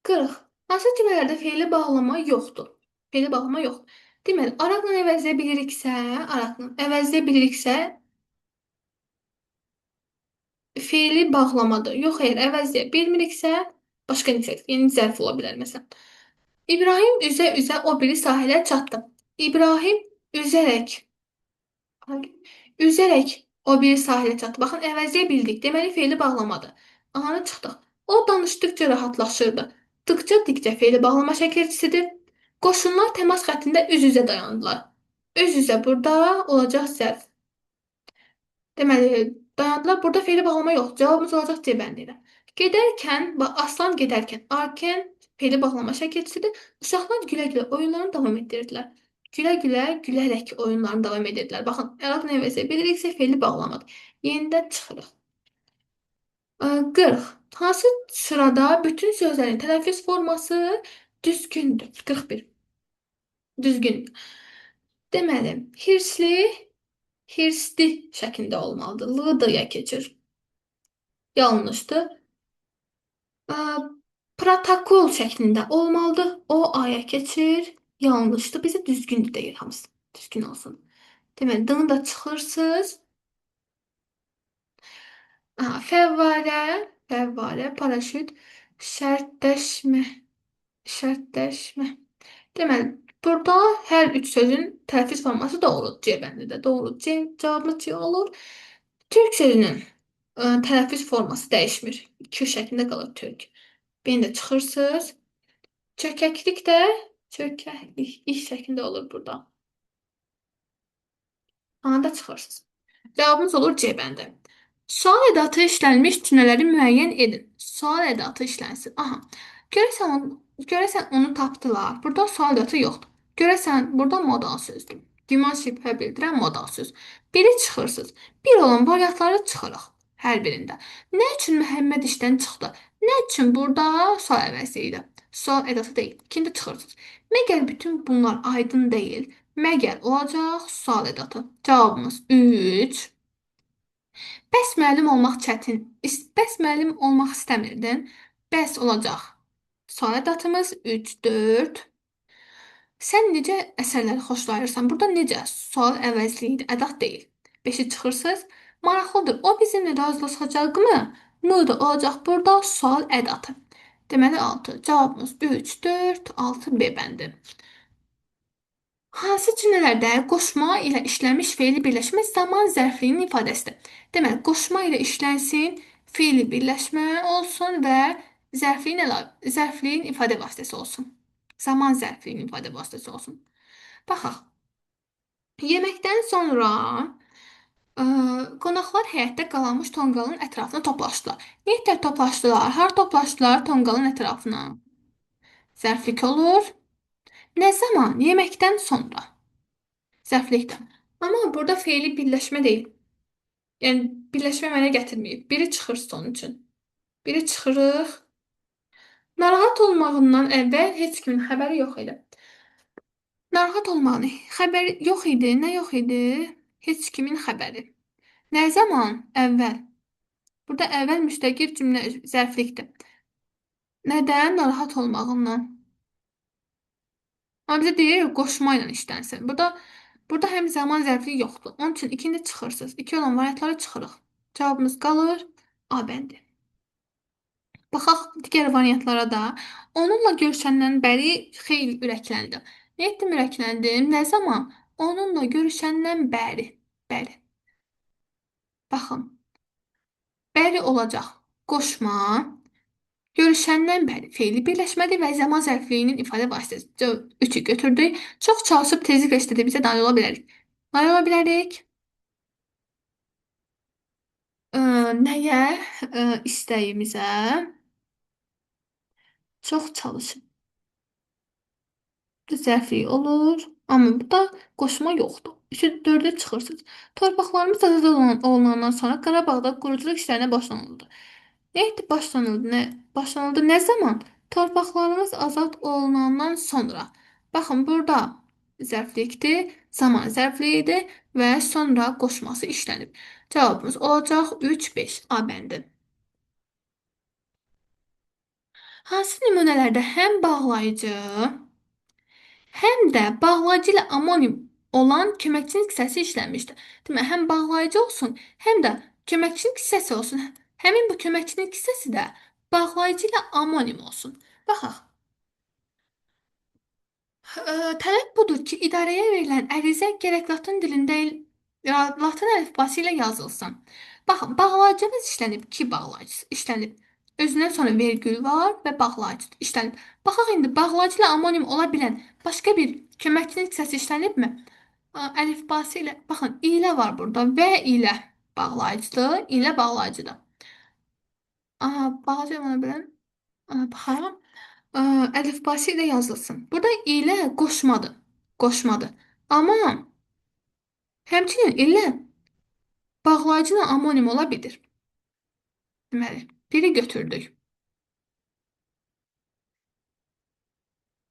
40. Hansı cümlələrdə feili bağlama yoxdur? Feili bağlama yoxdur. Deməli, araqla əvəzləyə biliriksə, araqla əvəzləyə biliriksə, feili bağlamadır. Yox, xeyr, əvəzləyə bilmiriksə, başqa nitq, yəni zərf ola bilər məsələn. İbrahim üzə-üzə o biri sahilə çatdı. İbrahim üzərək o biri sahilə çatdı. Baxın, əvəzləyə bildik. Deməli, feili bağlamadır. Aha, çıxdıq. O danışdıqca rahatlaşırdı. Dıqca dikcə feili bağlama şəkilçisidir. Qoşunlar təmas xəttində üz-üzə dayandılar. Üz-üzə burada olacaq zərf. Deməli, dayandılar. Burada feili bağlama yox. Cavabımız olacaq C bəndi ilə. Gedərkən, bax, aslan gedərkən, arken feili bağlama şəkilçisidir. Uşaqlar gülə-gülə oyunlarını davam etdirdilər. Gülə-gülə, gülərək oyunlarını davam edirdilər. Baxın, əraq nə biliriksə feili bağlamadır. Yenidən çıxırıq. 40. Hansı sırada bütün sözlərin tələffüz forması düzgündür? 41. Düzgündür. Deməli, hirsli, hirsli şəklində olmalıdır. L D-ya keçir. Yanlışdır. Protokol şəklində olmalıdır. O A-ya keçir. Yanlışdır. Bizə düzgündür deyir hamısı. Düzgün olsun. Deməli, D-nı da çıxırsınız. Aha, fəvvarə, fəvvarə, paraşüt, şərtləşmə, şərtləşmə. Deməli, burada hər üç sözün tələffüz forması doğrudur. C bəndi də doğru. C cavabımız C olur. Türk sözünün tələffüz forması dəyişmir. Q şəklində qalır türk. B-ni də çıxırsınız. Çökəklik də çökəklik iş şəklində olur burada. Ana da çıxırsınız. Cavabımız olur C bəndi. Sual edatı işlənmiş cümlələri müəyyən edin. Sual edatı işlənsin. Aha. Görəsən onu tapdılar. Burada sual edatı yoxdur. Görəsən burada modal sözdür. Güman şübhə bildirən modal söz. Biri çıxırsınız. Bir olan variantları çıxırıq hər birində. Nə üçün Məhəmməd işdən çıxdı? Nə üçün burada sual əvəzi idi? Sual edatı deyil. İkindi çıxırsınız. Məgər bütün bunlar aydın deyil? Məgər olacaq sual edatı. Cavabımız 3. Bəs müəllim olmaq çətin. Bəs müəllim olmaq istəmirdin. Bəs olacaq. Sual edatımız 3, 4. Sən necə əsərləri xoşlayırsan? Burada necə? Sual əvəzliyidir, ədat deyil. 5-i çıxırsınız. Maraqlıdır. O bizimlə razılaşacaqmı? M da olacaq burada sual ədatı. Deməli 6. Cavabımız 3, 4, 6 B bəndi. Hansı cümlələrdə qoşma ilə işlənmiş feili birləşmə zaman zərfliyinin ifadəsidir? Deməli, qoşma ilə işlənsin, feili birləşmə olsun və zərfliyin ifadə vasitəsi olsun. Zaman zərfliyinin ifadə vasitəsi olsun. Baxaq. Yeməkdən sonra qonaqlar həyətdə qalanmış tonqalın ətrafına toplaşdılar. Nə toplaşdılar? Har toplaşdılar tonqalın ətrafına? Zərflik olur. Nə zaman? Yeməkdən sonra. Zərflikdən. Amma burada feili birləşmə deyil. Yəni, birləşmə mənə gətirməyib. Biri çıxır son üçün. Biri çıxırıq. Narahat olmağından əvvəl heç kimin xəbəri yox idi. Narahat olmağını xəbəri yox idi. Nə yox idi? Heç kimin xəbəri. Nə zaman? Əvvəl. Burada əvvəl müstəqil cümlə zərflikdir. Nədən? Narahat olmağından. Amma bizə deyir qoşma ilə işlənsin. Burada həm zaman zərfliyi yoxdur. Onun üçün ikini çıxırsınız. İki olan variantları çıxırıq. Cavabımız qalır A bəndi. Baxaq digər variantlara da. Onunla görüşəndən bəri xeyli ürəkləndim. Nə etdim ürəkləndim? Nə zaman? Onunla görüşəndən bəri. Bəri. Baxın. Bəri olacaq. Qoşma. Görüşəndən bəri feili birləşmədir və zaman zərfliyinin ifadə vasitəsi. 3-ü götürdük. Çox çalışıb tezliklə istədiyimizə nail ola bilərik. Nail ola bilərik. Nəyə? İstəyimizə. Çox çalışıb. Zərflik olur. Amma burada qoşma yoxdur. 3-ü 4-ə çıxırsınız. Torpaqlarımız azad olunandan sonra Qarabağda quruculuq işlərinə başlanıldı. Nə etdi başlanıldı? Nə başlanıldı? Nə zaman? Torpaqlarımız azad olunandan sonra. Baxın, burada zərflikdir, zaman zərfliyidir və sonra qoşması işlənib. Cavabımız olacaq 3-5 A bəndi. Hansı nümunələrdə həm bağlayıcı, həm də bağlayıcı ilə amonim olan köməkçinin hissəsi işlənmişdir. Demək, həm bağlayıcı olsun, həm də köməkçinin hissəsi olsun. Həmin bu köməkçinin hissəsi də bağlayıcı ilə amonim olsun. Baxaq. Tələb budur ki, idarəyə verilən ərizə gərək latın dilində, latın əlifbası ilə yazılsın. Baxın, bağlayıcımız işlənib, ki bağlayıcısı işlənib. Özündən sonra vergül var və bağlayıcı işlənib. Baxaq indi, bağlayıcı ilə amonim ola bilən başqa bir köməkçinin hissəsi işlənibmi? Əlifbası ilə, baxın, ilə var burada və ilə bağlayıcıdır, ilə bağlayıcıdır. Aha, bağlayıcı ola bilən, baxaq. Əlifbası ilə yazılsın. Burada ilə qoşmadır. Qoşmadır. Amma həmçinin ilə bağlayıcı ilə amonim ola bilir. Deməli, biri götürdük.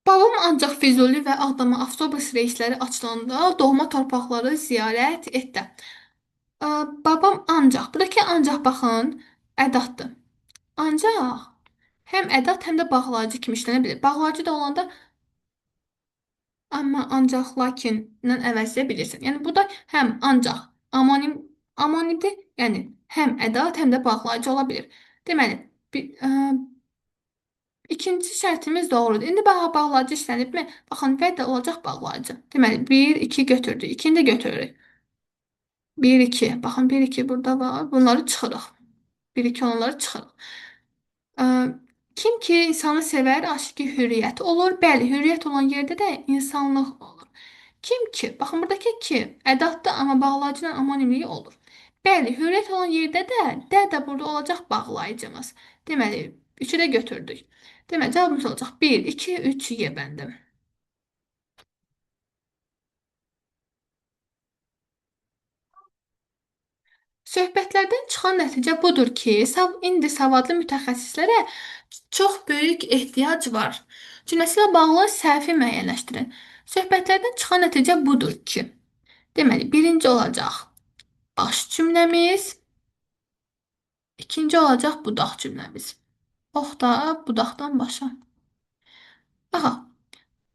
Babam ancaq Füzuli və Ağdama avtobus reysləri açılanda doğma torpaqları ziyarət etdi. Babam ancaq, buradakı ancaq baxın, ədaddır. Ancaq həm ədad, həm də bağlayıcı kimi işlənə bilir. Bağlayıcı da olanda amma, ancaq, lakinlə əvəz edə bilirsən. Yəni, burada həm ancaq amonimdir, yəni həm ədad, həm də bağlayıcı ola bilir. Deməli, ikinci şərtimiz doğrudur. İndi bağlayıcı işlənibmi? Baxın, və də olacaq bağlayıcı. Deməli, 1, 2 götürdük. 2-ni də götürürük. 1, 2. Baxın, 1, 2 burada var. Bunları çıxırıq. 1, 2 olanları çıxırıq. Kim ki insanı sevər, aşiqi hürriyyət olur. Bəli, hürriyyət olan yerdə də insanlıq olur. Kim ki, baxın, buradakı ki ədaddır, amma bağlayıcı ilə amonimliyi olur. Bəli, hürriyyət olan yerdə də də burada olacaq bağlayıcımız. Deməli, 3-ü də götürdük. Deməli, cavabımız olacaq 1, 2, 3, Y bəndi. Söhbətlərdən çıxan nəticə budur ki, indi savadlı mütəxəssislərə çox böyük ehtiyac var. Cümləsi ilə bağlı səhvi müəyyənləşdirin. Söhbətlərdən çıxan nəticə budur ki, deməli, birinci olacaq baş cümləmiz, ikinci olacaq budaq cümləmiz. Ox da budaqdan başa. Baxaq,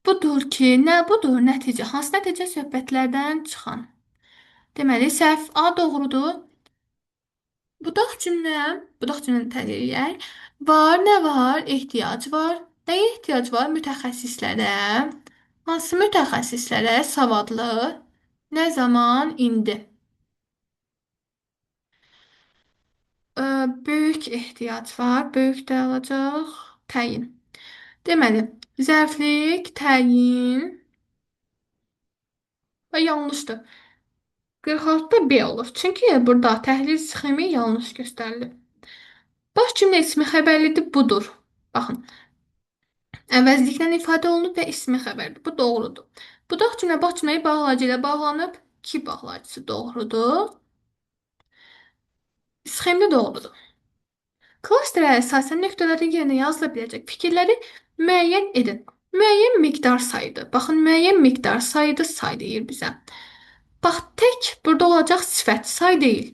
budur ki, nə budur nəticə? Hansı nəticə söhbətlərdən çıxan? Deməli, səhv A doğrudur. Budaq cümləni təhlil eləyək. Var, nə var? Ehtiyac var. Nəyə ehtiyac var? Mütəxəssislərə. Hansı mütəxəssislərə? Savadlı. Nə zaman? İndi. Böyük ehtiyac var. Böyük də olacaq. Təyin. Deməli, zərflik, təyin və yanlışdır. 46-da B olur. Çünki burada təhlil sxemi yanlış göstərilir. Baş cümlə ismi xəbərlidir, budur. Baxın, əvəzliklə ifadə olunub və ismi xəbərdir. Bu doğrudur. Budaq cümlə baş cümləyi bağlayıcı ilə bağlanıb. Ki bağlayıcısı doğrudur. Sxemdə doğrudur. Klasterə əsasən nöqtələrin yerinə yazıla biləcək fikirləri müəyyən edin. Müəyyən miqdar sayıdır. Baxın, müəyyən miqdar sayıdır, say deyir bizə. Bax, tək burada olacaq sifət, say deyil.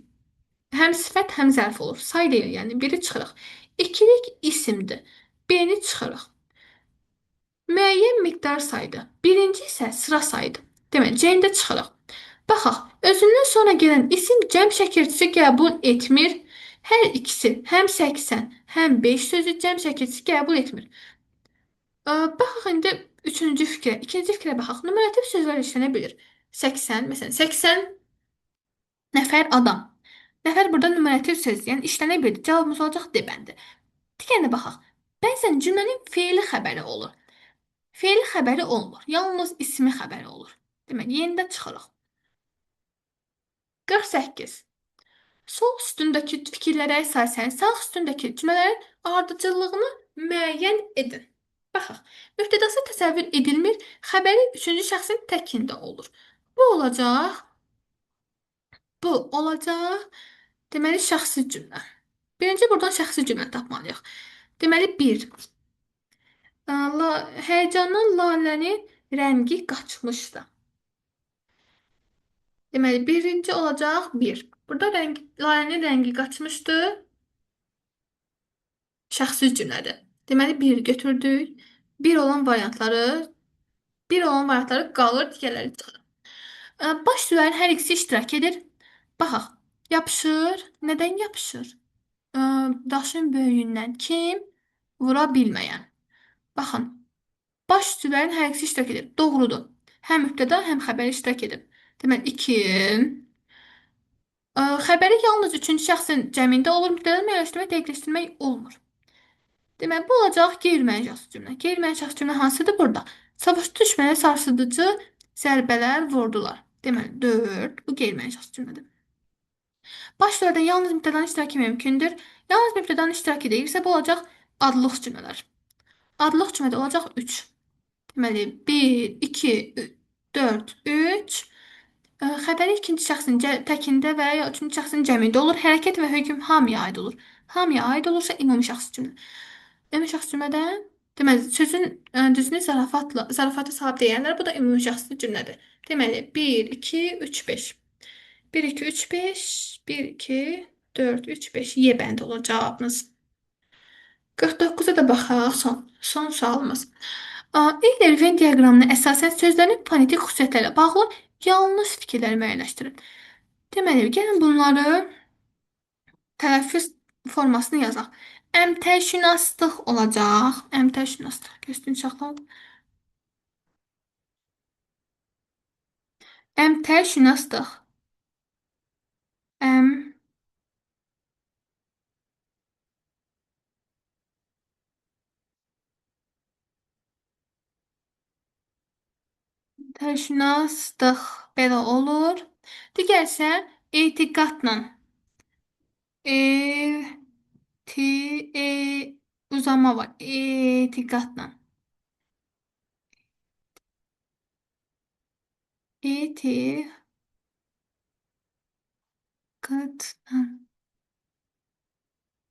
Həm sifət, həm zərf olur. Say deyil, yəni biri çıxırıq. İkilik isimdir. B-ni çıxırıq. Müəyyən miqdar sayıdır. Birinci isə sıra sayıdır. Deməli, C-ni də çıxırıq. Baxaq, özündən sonra gələn isim cəm şəkilçisi qəbul etmir. Hər ikisi həm 80, həm 5 sözü cəm şəkilçisi qəbul etmir. Baxaq indi üçüncü fikrə, ikinci fikrə baxaq. Nümerativ sözlər işlənə bilir. 80, məsələn, 80 nəfər adam. Nəfər burada nümerativ söz, yəni işlənə bilir. Cavabımız olacaq D bəndi. Digərinə baxaq. Bəzən cümlənin feili xəbəri olur. Feili xəbəri olmur. Yalnız ismi xəbəri olur. Deməli, yenidən çıxırıq. 48. Sol sütundakı fikirlərə əsasən sağ sütundakı cümlələrin ardıcıllığını müəyyən edin. Baxaq. Mübtədası təsəvvür edilmir. Xəbəri üçüncü şəxsin təkində olur. Bu olacaq. Bu olacaq. Deməli, şəxsi cümlə. Birinci buradan şəxsi cümlə tapmalıyıq. Deməli, 1. Həyəcandan Lalənin rəngi qaçmışdı. Deməli, birinci olacaq 1. Burada Lalənin rəngi qaçmışdı. Şəxsi cümlədir. Deməli, 1 götürdük. 1 olan variantları, 1 olan variantları qalır, digərləri çıxır. Baş sözlərin hər ikisi iştirak edir. Baxaq. Yapışır. Nədən yapışır? Daşın böyüyündən kim? Vura bilməyən. Baxın. Baş sözlərin hər ikisi iştirak edir. Doğrudur. Həm mübtəda, həm xəbər iştirak edib. Deməli, 2. Xəbəri yalnız üçüncü şəxsin cəmində olur. Mübtəda müəyyənləşdirmək, dəqiqləşdirmək olmur. Deməli, bu olacaq qeyri-müəyyən şəxsi cümlə. Qeyri-müəyyən şəxsi cümlə hansıdır burada? Savaşçı düşmənə sarsıdıcı zərbələr vurdular. Deməli, 4. Bu qeyri-müəyyən şəxsi cümlədir. Baş sözlərdən yalnız mübtədanın iştirakı mümkündür. Yalnız mübtədanın iştirakı deyilsə, bu olacaq adlıq cümlələr. Adlıq cümlədə olacaq 3. Deməli, 1, 2, 4, 3. Xəbəri ikinci şəxsin təkində və ya üçüncü şəxsin cəmində olur. Hərəkət və hökm hamıya aid olur. Hamıya aid olursa ümumi şəxsi cümlə. Ümumi şəxsi cümlədə, deməli, sözün düzünü zarafata sahib deyərlər. Bu da ümumi şəxsi cümlədir. Deməli, 1, 2, 3, 5. 1, 2, 3, 5. 1, 2, 4, 3, 5. Y bəndi olur cavabımız. 49-a da baxaq. Son sualımız. Eyler Venn diaqramına əsasən sözlərin fonetik xüsusiyyətlərlə bağlı yanlış fikirləri müəyyənləşdirin. Deməli, gəlin bunları tələffüz formasını yazaq. Əmtəşünaslıq olacaq. Əmtəşünaslıq. Göstərin uşaqlar. Əmtəşünaslıq. Əmtəşünaslıq. Belə olur. Digər isə etiqadla. E, T, E, uzama var. Etiqadla. E, T, qadla.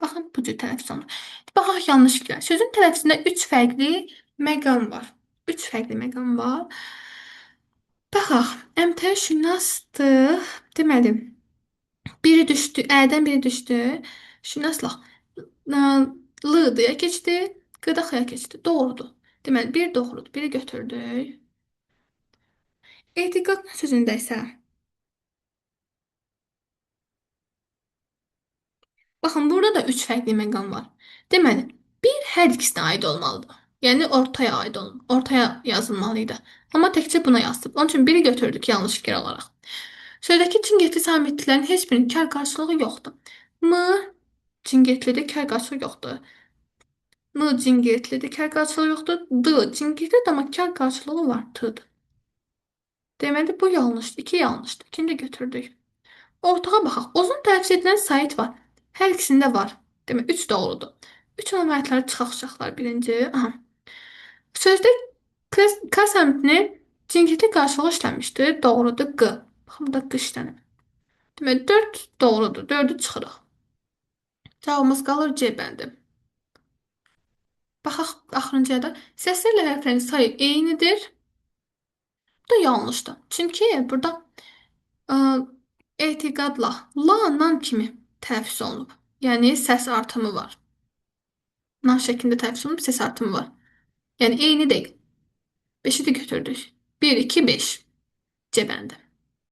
Baxın, bu cür tələffüz olunur. Baxaq, yanlış fikirlər. Sözün tələffüzündə 3 fərqli məqam var. 3 fərqli məqam var. Baxaq, əmtəşünaslıq. Deməli, biri düşdü, Ə-dən biri düşdü. Şünaslıq. L-dıya keçdi, Q-da X-ya keçdi. Doğrudur. Deməli, bir doğrudur. Biri götürdük. Etiqad sözündə isə baxın, burada da 3 fərqli məqam var. Deməli, bir hər ikisinə aid olmalıdır. Yəni, ortaya aid olmalı, ortaya yazılmalıydı. Amma təkcə buna yazdıq. Onun üçün biri götürdük yanlış fikir olaraq. Sözdəki çingetli samitlərin heç birinin kar qarşılığı yoxdur. M çingetlidir, kar qarşılığı yoxdur. M cingirtlidir, kar qarşılığı yoxdur. D cingirtlidir, amma kar qarşılığı var. T-dır. Deməli, bu yanlışdır. 2 yanlışdır. İkini də götürdük. Ortağa baxaq. Uzun tələffüz edilən sayt var. Hər ikisində var. Demək, 3 doğrudur. 3 olan variantları çıxaq uşaqlar. Birinci. Aha. Sözdə K səmtinin cingirtli qarşılığı işlənmişdir. Doğrudur. Q. Baxın, burada Q işlənib. Demək, 4 doğrudur. 4-ü çıxırıq. Cavabımız qalır C bəndi. Baxaq axırıncıya da. Səslərlə hərflərin sayı eynidir. Bu da yanlışdır. Çünki burada etiqadla, la, nan kimi tələffüz olunub. Yəni, səs artımı var. Nan şəklində tələffüz olunub, səs artımı var. Yəni, eyni deyil. 5-i də götürdük. 1, 2, 5. C bəndi.